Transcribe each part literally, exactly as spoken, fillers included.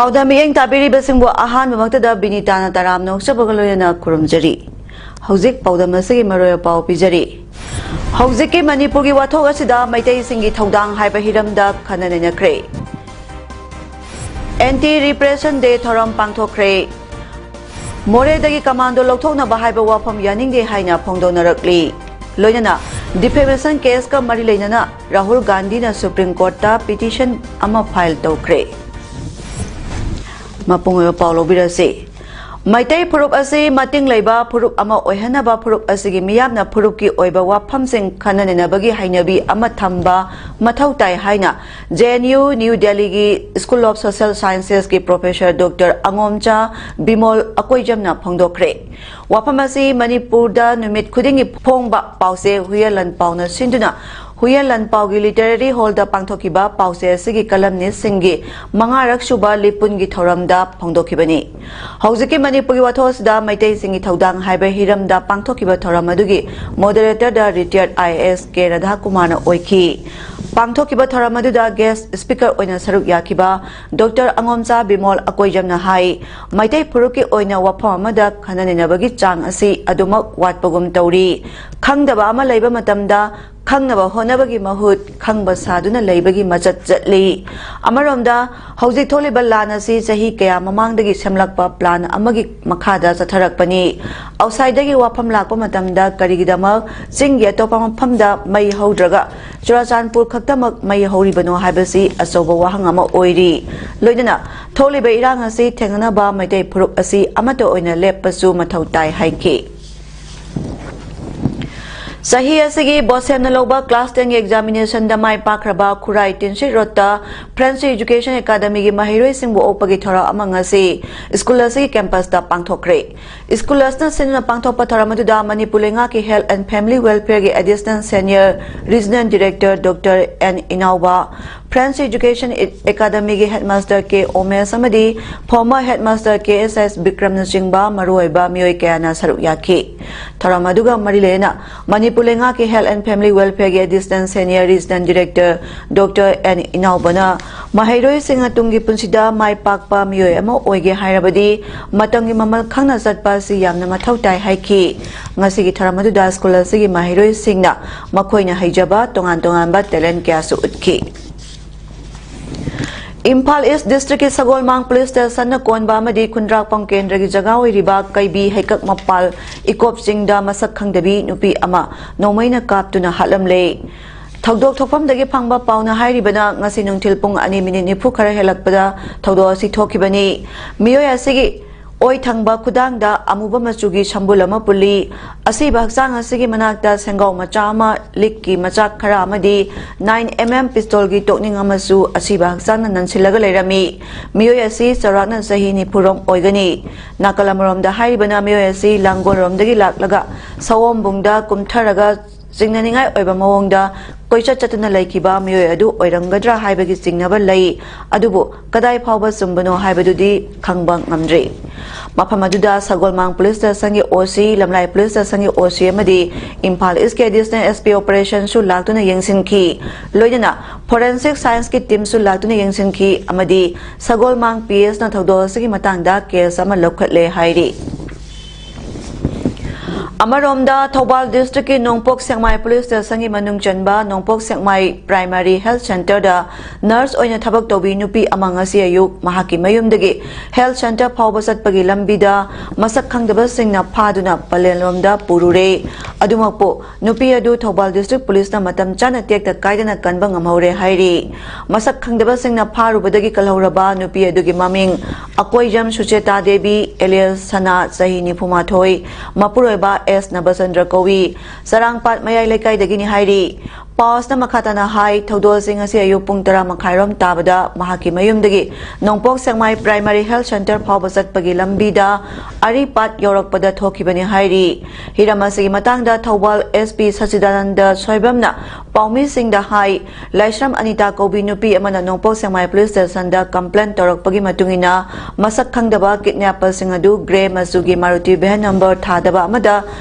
ꯄꯥꯎꯗꯝ ꯃꯤꯠꯌꯦꯡ ꯇꯥꯕꯤꯔꯤꯕꯁꯤꯡꯕꯨ ꯑꯍꯥꯟꯕꯃꯛꯇꯗ ꯕꯤꯅꯤꯇꯥꯅ ꯇꯔꯥꯝꯅ ꯑꯣꯛꯆꯕꯒ ꯂꯣꯏꯅꯅ ꯈꯨꯔꯨꯝꯖꯔꯤ꯫ ꯍꯧꯖꯤꯛ ꯄꯥꯎꯗꯝ ꯑꯁꯤꯒꯤ ꯃꯔꯣꯏ ꯄꯥꯎ ꯄꯤꯖꯔꯤ꯫ ꯍꯧꯖꯤꯛꯀꯤ ꯃꯅꯤꯄꯨꯔꯒꯤ ꯋꯥꯊꯣꯛ ꯑꯁꯤꯗ ꯃꯩꯇꯩꯁꯤꯡꯒꯤ ꯊꯧꯗꯥꯡ ꯍꯥꯏꯕ ꯍꯤꯔꯝꯗ ꯈꯟꯅ ꯅꯩꯅꯈ꯭ꯔꯦ꯫ ꯑꯦꯟꯇꯤ ꯔꯤꯄ꯭ꯔꯦꯁꯟ ꯗꯦ ꯊꯧꯔꯝ ꯄꯥꯡꯊꯣꯛꯈ꯭ꯔꯦ꯫ ꯃꯣꯔꯦꯗꯒꯤ ꯀꯃꯥꯟꯗꯣ ꯂꯧꯊꯣꯛꯅꯕ ꯍꯥꯏꯕ ꯋꯥꯐꯝ ꯌꯥꯅꯤꯡꯗꯦ ꯍꯥꯏꯅ ꯐꯣꯡꯗꯣꯛꯅꯔꯛꯂꯤ꯫ ꯂꯣꯏꯅꯅ ꯗꯤꯐꯦꯃꯦꯁꯟ ꯀꯦꯁꯀ ꯃꯔꯤ ꯂꯩꯅꯅ ꯔꯥꯍꯨꯜ ꯒꯥꯟꯙꯤꯅ ꯁꯨꯄ꯭ꯔꯤꯝ ꯀꯣꯔꯠꯇ ꯄꯤꯇꯤꯁꯟ ꯑꯃ ꯐꯥꯏꯜ ꯇꯧꯈ꯭ꯔꯦ꯫ ꯃꯄꯨꯡ ꯑꯣꯏꯕ ꯄꯥꯎ ꯂꯧꯕꯤꯔꯁꯤ꯫ ꯃꯩꯇꯩ ꯐꯨꯔꯨꯞ ꯑꯁꯤ ꯃꯇꯤꯡ ꯂꯩꯕ ꯐꯨꯔꯨꯞ ꯑꯃ ꯑꯣꯏꯍꯟꯅꯕ ꯐꯨꯔꯨꯞ ꯑꯁꯤꯒꯤ ꯃꯤꯌꯥꯝꯅ ꯐꯨꯔꯨꯞꯀꯤ ꯑꯣꯏꯕ ꯋꯥꯐꯝꯁꯤꯡ ꯈꯟꯅ ꯅꯩꯅꯕꯒꯤ ꯍꯩꯅꯕꯤ ꯑꯃ ꯊꯝꯕ ꯃꯊꯧ ꯇꯥꯏ ꯍꯥꯏꯅ ꯖꯦ ꯑꯦꯟ ꯌꯨ ꯅ꯭ꯌꯨ ꯗꯦꯜꯂꯤꯒꯤ ꯁ꯭ꯀꯨꯜ ꯑꯣꯐ ꯁꯣꯁꯤꯌꯦꯜ ꯁꯥꯏꯟꯁꯦꯁꯀꯤ ꯄ꯭ꯔꯣꯐꯦꯁꯔ ꯗꯣꯛꯇꯔ ꯑꯉꯣꯝꯆꯥ ꯕꯤꯃꯣꯜ ꯑꯀꯣꯏꯖꯝꯅ ꯐꯣꯡꯗꯣꯛꯈ꯭ꯔꯦ꯫ ꯋꯥꯐꯝ ꯑꯁꯤ ꯃꯅꯤꯄꯨꯔꯗ ꯅꯨꯃꯤꯠ ꯈꯨꯗꯤꯡꯒꯤ ꯐꯣꯡꯕ ꯄꯥꯎꯆꯦ ꯍꯨꯏꯌꯦꯟ ꯂꯥꯟꯄꯥꯎꯅ ꯁꯤꯟꯗꯨꯅ ꯍꯨꯏꯌꯦꯟ ꯂꯥꯟꯄꯥꯎꯒꯤ ꯂꯤꯇꯔꯦꯔꯤ ꯍꯣꯜꯗ ꯄꯥꯡꯊꯣꯛꯈꯤꯕ ꯄꯥꯎꯆꯦ ꯑꯁꯤꯒꯤ ꯀꯂꯝꯅꯤꯁꯤꯡꯒꯤ ꯃꯉꯥꯔꯛ ꯁꯨꯕ ꯂꯤꯄꯨꯟꯒꯤ ꯊꯧꯔꯝꯗ ꯐꯣꯡꯗꯣꯛꯈꯤꯕꯅꯤ꯫ ꯍꯧꯖꯤꯛꯀꯤ ꯃꯅꯤꯄꯨꯔꯒꯤ ꯋꯥꯊꯣꯛ ꯑꯁꯤꯗ ꯃꯩꯇꯩꯁꯤꯡꯒꯤ ꯊꯧꯗꯥꯡ ꯍꯥꯏꯕ ꯍꯤꯔꯝꯗ ꯄꯥꯡꯊꯣꯛꯈꯤꯕ ꯊꯧꯔꯝ ꯑꯗꯨꯒꯤ ꯃꯣꯗꯔꯦꯇꯔꯗ ꯔꯤꯇꯤꯌꯔꯗ ꯑꯥꯏ ꯑꯦ ꯑꯦꯁ ꯀꯦ ꯔꯥꯙꯥꯀꯨꯃꯥꯔꯅ ꯑꯣꯏꯈꯤ꯫ ꯄꯥꯡꯊꯣꯛꯈꯤꯕ ꯊꯧꯔꯝ ꯑꯗꯨꯗ ꯒꯦꯁ꯭ꯠ ꯁ꯭ꯄꯤꯀꯔ ꯑꯣꯏꯅ ꯁꯔꯨꯛ ꯌꯥꯈꯤꯕ ꯗꯣꯛꯇꯔ ꯑꯉꯣꯝꯆꯥ ꯕꯤꯃꯣꯜ ꯑꯀꯣꯏꯖꯝꯅ ꯍꯥꯏ, ꯃꯩꯇꯩ ꯐꯨꯔꯨꯞꯀꯤ ꯑꯣꯏꯅ ꯋꯥꯐꯝ ꯑꯃꯗ ꯈꯟꯅ ꯅꯩꯅꯕꯒꯤ ꯆꯥꯡ ꯑꯁꯤ ꯑꯗꯨꯃꯛ ꯋꯥꯠꯄꯒꯨꯝ ꯇꯧꯔꯤ꯫ ꯈꯪꯗꯕ ꯑꯃ ꯂꯩꯕ ꯃꯇꯝꯗ ꯈꯪꯅꯕ ꯍꯣꯠꯅꯕꯒꯤ ꯃꯍꯨꯠ ꯈꯪꯕ ꯁꯥꯗꯨꯅ ꯂꯩꯕꯒꯤ ꯃꯆꯠ ꯆꯠꯂꯤ꯫ ꯑꯃꯔꯣꯝꯗ, ꯍꯧꯖꯤꯛ ꯊꯣꯛꯂꯤꯕ ꯂꯥꯟ ꯑꯁꯤ ꯆꯍꯤ ꯀꯌꯥ ꯃꯃꯥꯡꯗꯒꯤ ꯁꯦꯝꯂꯛꯄ ꯄ꯭ꯂꯥꯟ ꯑꯃꯒꯤ ꯃꯈꯥꯗ ꯆꯠꯊꯔꯛꯄꯅꯤ꯫ ꯑꯥꯎꯠꯁꯥꯏꯗꯒꯤ ꯋꯥꯐꯝ ꯂꯥꯛꯄ ꯃꯇꯝꯗ ꯀꯔꯤꯒꯤꯗꯃꯛ ꯆꯤꯡꯒꯤ ꯑꯇꯣꯞꯄ ꯃꯐꯝꯗ ꯃꯩ ꯍꯧꯗ꯭ꯔꯒ ꯆꯨꯔꯥꯆꯥꯟꯄꯨꯔ ꯈꯛꯇꯃꯛ ꯃꯩ ꯍꯧꯔꯤꯕꯅꯣ ꯍꯥꯏꯕꯁꯤ ꯑꯆꯧꯕ ꯋꯥꯍꯪ ꯑꯃ ꯑꯣꯏꯔꯤ꯫ ꯂꯣꯏꯅꯅ ꯊꯣꯛꯂꯤꯕ ꯏꯔꯥꯡ ꯑꯁꯤ ꯊꯦꯡꯅꯅꯕ ꯃꯩꯇꯩ ꯐꯨꯔꯨꯞ ꯑꯁꯤ ꯑꯃꯠꯇ ꯑꯣꯏꯅ ꯂꯦꯞꯄꯁꯨ ꯃꯊꯧ ꯇꯥꯏ ꯍꯥꯏꯈꯤ꯫ ꯆꯍꯤ ꯑꯁꯤꯒꯤ ꯕꯣꯁꯦꯝꯅ ꯂꯧꯕ class ten ꯒꯤ examination ꯗ ꯃꯥꯏ ꯄꯥꯛꯈ꯭ꯔꯕ ꯈꯨꯔꯥꯏ ꯇꯤꯟꯁꯤꯠ ꯔꯣꯗꯇ Friends Education Academy ꯒꯤ ꯃꯍꯩꯔꯣꯏꯁꯤꯡꯕꯨ ꯑꯣꯛꯄꯒꯤ ꯊꯧꯔꯝ ꯑꯃ ꯉꯁꯤ school ꯑꯁꯤꯒꯤ campus ꯇ ꯄꯥꯡꯊꯣꯛꯈ꯭ꯔꯦ꯫ School ꯑꯁꯤꯅ ꯁꯤꯟꯗꯨꯅ ꯄꯥꯡꯊꯣꯛꯄ ꯊꯧꯔꯝ ꯑꯗꯨꯗ ꯃꯅꯤꯄꯨꯔ ꯂꯩꯉꯥꯛꯀꯤ Health and Family Welfare ꯒꯤ Additional Senior Regional Director Doctor N ꯏꯅꯥꯎꯕ, Friends Education Academy ꯒꯤ headmaster K ꯎꯃꯦꯁ ꯑꯃꯗꯤ former headmaster K S S ꯕꯤꯀ꯭ꯔꯝꯅꯆꯤꯡꯕ ꯃꯔꯨꯑꯣꯏꯕ ꯃꯤꯑꯣꯏ ꯀꯌꯥꯅ ꯁꯔꯨꯛ ꯌꯥꯈꯤ꯫ ꯊꯧꯔꯝ ꯑꯗꯨꯒ ꯃꯔꯤ ꯂꯩꯅꯅ ꯃꯅꯤꯄꯨꯔ ꯂꯩꯉꯥꯛꯀꯤ Health and Family Welfare ꯒꯤ Additional Senior Regional Director Doctor N ꯏꯅꯥꯎꯕꯅ ꯃꯍꯩꯔꯣꯏꯁꯤꯡꯅ ꯇꯨꯡꯒꯤ ꯄꯨꯟꯁꯤꯗ ꯃꯥꯏ ꯄꯥꯛꯄ ꯃꯤꯑꯣꯏ ꯑꯃ ꯑꯣꯏꯒꯦ ꯍꯥꯏꯔꯕꯗꯤ ꯃꯇꯝꯒꯤ ꯃꯃꯜ ꯈꯪꯅ ꯆꯠꯄ ꯑꯁꯤ ꯌꯥꯝꯅ ꯃꯊꯧ ꯇꯥꯏ ꯍꯥꯏꯈꯤ꯫ ꯉꯁꯤꯒꯤ ꯊꯧꯔꯝ ꯑꯗꯨꯗ school ꯑꯁꯤꯒꯤ ꯃꯍꯩꯔꯣꯏꯁꯤꯡꯅ ꯃꯈꯣꯏꯅ ꯍꯩꯖꯕ ꯇꯣꯉꯥꯟ ꯇꯣꯉꯥꯟꯕ talent ꯀꯌꯥꯁꯨ ꯎꯠꯈꯤ꯫ ꯏꯝꯐꯥꯜ East District ꯀꯤ ꯁꯒꯣꯜꯃꯥꯡ Police Station ꯅ ꯀꯣꯟꯕ ꯑꯃꯗꯤ ꯈꯨꯟꯗ꯭ꯔꯥꯛꯄꯝ ꯀꯦꯟꯗ꯭ꯔꯒꯤ ꯖꯒꯥ ꯑꯣꯏꯔꯤꯕ ꯀꯩꯕꯤ ꯍꯩꯀꯛ ꯃꯄꯥꯜ ꯏꯀꯣꯞ ꯆꯤꯡꯗ ꯃꯁꯛ ꯈꯪꯗꯕꯤ ꯅꯨꯄꯤ ꯑꯃ ꯅꯣꯡꯃꯩꯅ ꯀꯥꯞꯇꯨꯅ ꯍꯥꯠꯂꯝꯂꯦ꯫ ꯊꯧꯗꯣꯛ ꯊꯣꯛꯐꯝꯗꯒꯤ ꯐꯪꯕ ꯄꯥꯎꯅ ꯍꯥꯏꯔꯤꯕꯅ ꯉꯁꯤ ꯅꯨꯡꯊꯤꯜ ꯄꯨꯡ ꯑꯅꯤ minute ꯅꯤꯐꯨ ꯈꯔ ꯍꯦꯜꯂꯛꯄꯗ ꯊꯧꯗꯣꯛ ꯑꯁꯤ ꯊꯣꯛꯈꯤꯕꯅꯤ꯫ ꯃꯤꯑꯣꯏ ꯑꯁꯤꯒꯤ ꯑꯣꯏ ꯊꯪꯕ ꯈꯨꯗꯥꯡꯗ ꯑꯃꯨꯕ ꯃꯆꯨꯒꯤ ꯁꯝꯕꯨꯜ ꯑꯃ ꯄꯨꯜꯂꯤ꯫ ꯑꯁꯤꯕ ꯍꯛꯆꯥꯡ ꯑꯁꯤꯒꯤ ꯃꯅꯥꯛꯇ ꯁꯦꯡꯒꯥꯎ ꯃꯆꯥ ꯑꯃ, ꯂꯤꯛꯀꯤ ꯃꯆꯥꯛ ꯈꯔ ꯑꯃꯗꯤ nine M M pistol ꯒꯤ ꯇꯣꯛꯅꯤꯡ ꯑꯃꯁꯨ ꯑꯁꯤꯕ ꯍꯛꯆꯥꯡꯅ ꯅꯟꯁꯤꯜꯂꯒ ꯂꯩꯔꯝꯃꯤ꯫ ꯃꯤꯑꯣꯏ ꯑꯁꯤ ꯆꯥꯎꯔꯥꯛꯅ ꯆꯍꯤ ꯅꯤꯐꯨ ꯔꯣꯝ ꯑꯣꯏꯒꯅꯤ꯫ ꯅꯥꯀꯜ ꯑꯃꯔꯣꯝꯗ ꯍꯥꯏꯔꯤꯕꯅ ꯃꯤꯑꯣꯏ ꯑꯁꯤ ꯂꯥꯡꯒꯣꯜꯔꯣꯝꯗꯒꯤ ꯂꯥꯛꯂꯒ ꯁꯑꯣꯝꯕꯨꯡꯗ ꯀꯨꯝꯊꯔꯒ ꯆꯤꯡꯅꯅꯤꯡꯉꯥꯏ ꯑꯣꯏꯕ ꯃꯑꯣꯡꯗ ꯀꯣꯏꯆꯠ ꯆꯠꯇꯨꯅ ꯂꯩꯈꯤꯕ ꯃꯤꯑꯣꯏ ꯑꯗꯨ ꯑꯣꯏꯔꯝꯒꯗ꯭ꯔꯥ ꯍꯥꯏꯕꯒꯤ ꯆꯤꯡꯅꯕ ꯂꯩ꯫ ꯑꯗꯨꯕꯨ ꯀꯗꯥꯏ ꯐꯥꯎꯕ ꯆꯨꯝꯕꯅꯣ ꯍꯥꯏꯕꯗꯨꯗꯤ ꯈꯪꯕ ꯉꯝꯗ꯭ꯔꯤ꯫ ꯃꯐꯝ ꯑꯗꯨꯗ ꯁꯒꯣꯜꯃꯥꯡ Police Station ꯒꯤ O C, ꯂꯝꯂꯥꯏ Police Station ꯒꯤ O C ꯑꯃꯗꯤ ꯏꯝꯐꯥꯜ East ꯀꯤ Additional S P Operation ꯁꯨ ꯂꯥꯛꯇꯨꯅ ꯌꯦꯡꯁꯤꯟꯈꯤ꯫ ꯂꯣꯏꯅꯅ Forensic Science ꯀꯤ team ꯁꯨ ꯂꯥꯛꯇꯨꯅ ꯌꯦꯡꯁꯤꯟꯈꯤ ꯑꯃꯗꯤ ꯁꯒꯣꯜꯃꯥꯡ P S ꯅ ꯊꯧꯗꯣꯛ ꯑꯁꯤꯒꯤ ꯃꯇꯥꯡꯗ case ꯑꯃ ꯂꯧꯈꯠꯂꯦ ꯍꯥꯏꯔꯤ꯫ ꯑꯃꯔꯣꯝꯗ, ꯊꯧꯕꯥꯜ District ꯀꯤ ꯅꯣꯡꯄꯣꯛ ꯁꯦꯛꯃꯥꯏ Police Station ꯒꯤ ꯃꯅꯨꯡ ꯆꯟꯕ ꯅꯣꯡꯄꯣꯛ ꯁꯦꯛꯃꯥꯏ Primary Health Center ꯗ nurse ꯑꯣꯏꯅ ꯊꯕꯛ ꯇꯧꯕꯤ ꯅꯨꯄꯤ ꯑꯃ ꯉꯁꯤ ꯑꯌꯨꯛ ꯃꯍꯥꯛꯀꯤ ꯃꯌꯨꯝꯗꯒꯤ health center ꯐꯥꯎꯕ ꯆꯠꯄꯒꯤ ꯂꯝꯕꯤꯗ ꯃꯁꯛ ꯈꯪꯗꯕꯁꯤꯡꯅ ꯐꯥꯗꯨꯅ ꯄꯂꯦꯜꯂꯣꯝꯗ ꯄꯨꯔꯨꯔꯦ꯫ ꯑꯗꯨꯃꯛꯄꯨ, ꯅꯨꯄꯤ ꯑꯗꯨ ꯊꯧꯕꯥꯜ District Police ꯅ ꯃꯇꯝ ꯆꯥꯅ ꯇꯦꯛꯇ ꯀꯥꯏꯗꯅ ꯀꯟꯕ ꯉꯝꯍꯧꯔꯦ ꯍꯥꯏꯔꯤ꯫ ꯃꯁꯛ ꯈꯪꯗꯕꯁꯤꯡꯅ ꯐꯥꯔꯨꯕꯗꯒꯤ ꯀꯜꯍꯧꯔꯕ ꯅꯨꯄꯤ ꯑꯗꯨꯒꯤ ꯃꯃꯤꯡ ꯑꯀꯣꯏꯖꯝ ꯁꯨꯆꯦꯇꯥ ꯗꯦꯕꯤ, alias ꯁꯅꯥ, ꯆꯍꯤ ꯅꯤꯐꯨ ꯃꯥꯊꯣꯏ, ꯃꯄꯨꯔꯣꯏꯕ ꯑꯦꯁ ꯅꯕꯆꯟꯗ꯭ꯔ ꯀꯧꯏ꯫ ꯆꯔꯥꯡꯄꯥꯠ ꯃꯌꯥꯏ ꯂꯩꯀꯥꯏꯗꯒꯤꯅꯤ ꯍꯥꯏꯔꯤ꯫ ꯄꯥꯎꯁꯅ ꯃꯈꯥ ꯇꯥꯅ ꯍꯥꯏ, ꯊꯧꯗꯣꯛ ꯑꯁꯤ ꯉꯁꯤ ꯑꯌꯨꯛ ꯄꯨꯡ ꯇꯔꯥ ꯃꯈꯥꯏꯔꯣꯝ ꯇꯥꯕꯗ ꯃꯍꯥꯛꯀꯤ ꯃꯌꯨꯝꯗꯒꯤ ꯅꯣꯡꯄꯣꯛ ꯁꯦꯛꯃꯥꯏ ꯄ꯭ꯔꯥꯏꯃꯥꯔꯤ ꯍꯦꯜꯊ ꯁꯦꯟꯇꯔ ꯐꯥꯎꯕ ꯆꯠꯄꯒꯤ ꯂꯝꯕꯤꯗ ꯑꯔꯤꯄꯥꯠ ꯌꯧꯔꯛꯄꯗ ꯊꯣꯛꯈꯤꯕꯅꯤ ꯍꯥꯏꯔꯤ꯫ ꯍꯤꯔꯝ ꯑꯁꯤꯒꯤ ꯃꯇꯥꯡꯗ ꯊꯧꯕꯥꯜ ꯑꯦꯁ ꯄꯤ ꯁꯆꯤꯗꯥꯅꯟꯗ ꯁꯣꯏꯕꯝꯅ ꯄꯥꯎꯃꯤꯁꯤꯡꯗ ꯍꯥꯏ, ꯂꯥꯏꯁ꯭ꯔꯝ ꯑꯅꯤꯇꯥ ꯀꯧꯕꯤ ꯅꯨꯄꯤ ꯑꯃꯅ ꯅꯣꯡꯄꯣꯛ ꯁꯦꯛꯃꯥꯏ ꯄꯨꯂꯤꯁ ꯁ꯭ꯇꯦꯁꯟꯗ ꯀꯝꯄ꯭ꯂꯦꯟ ꯇꯧꯔꯛꯄꯒꯤ ꯃꯇꯨꯡ ꯏꯟꯅ ꯃꯁꯛ ꯈꯪꯗꯕ ꯀꯤꯗꯅꯦꯄꯔꯁꯤꯡ ꯑꯗꯨ ꯒ꯭ꯔꯦ ꯃꯆꯨꯒꯤ ꯃꯥꯔꯨꯇꯤ ꯚꯦꯟ ꯅꯝꯕꯔ ꯊꯥꯗꯕ ꯑꯃꯗ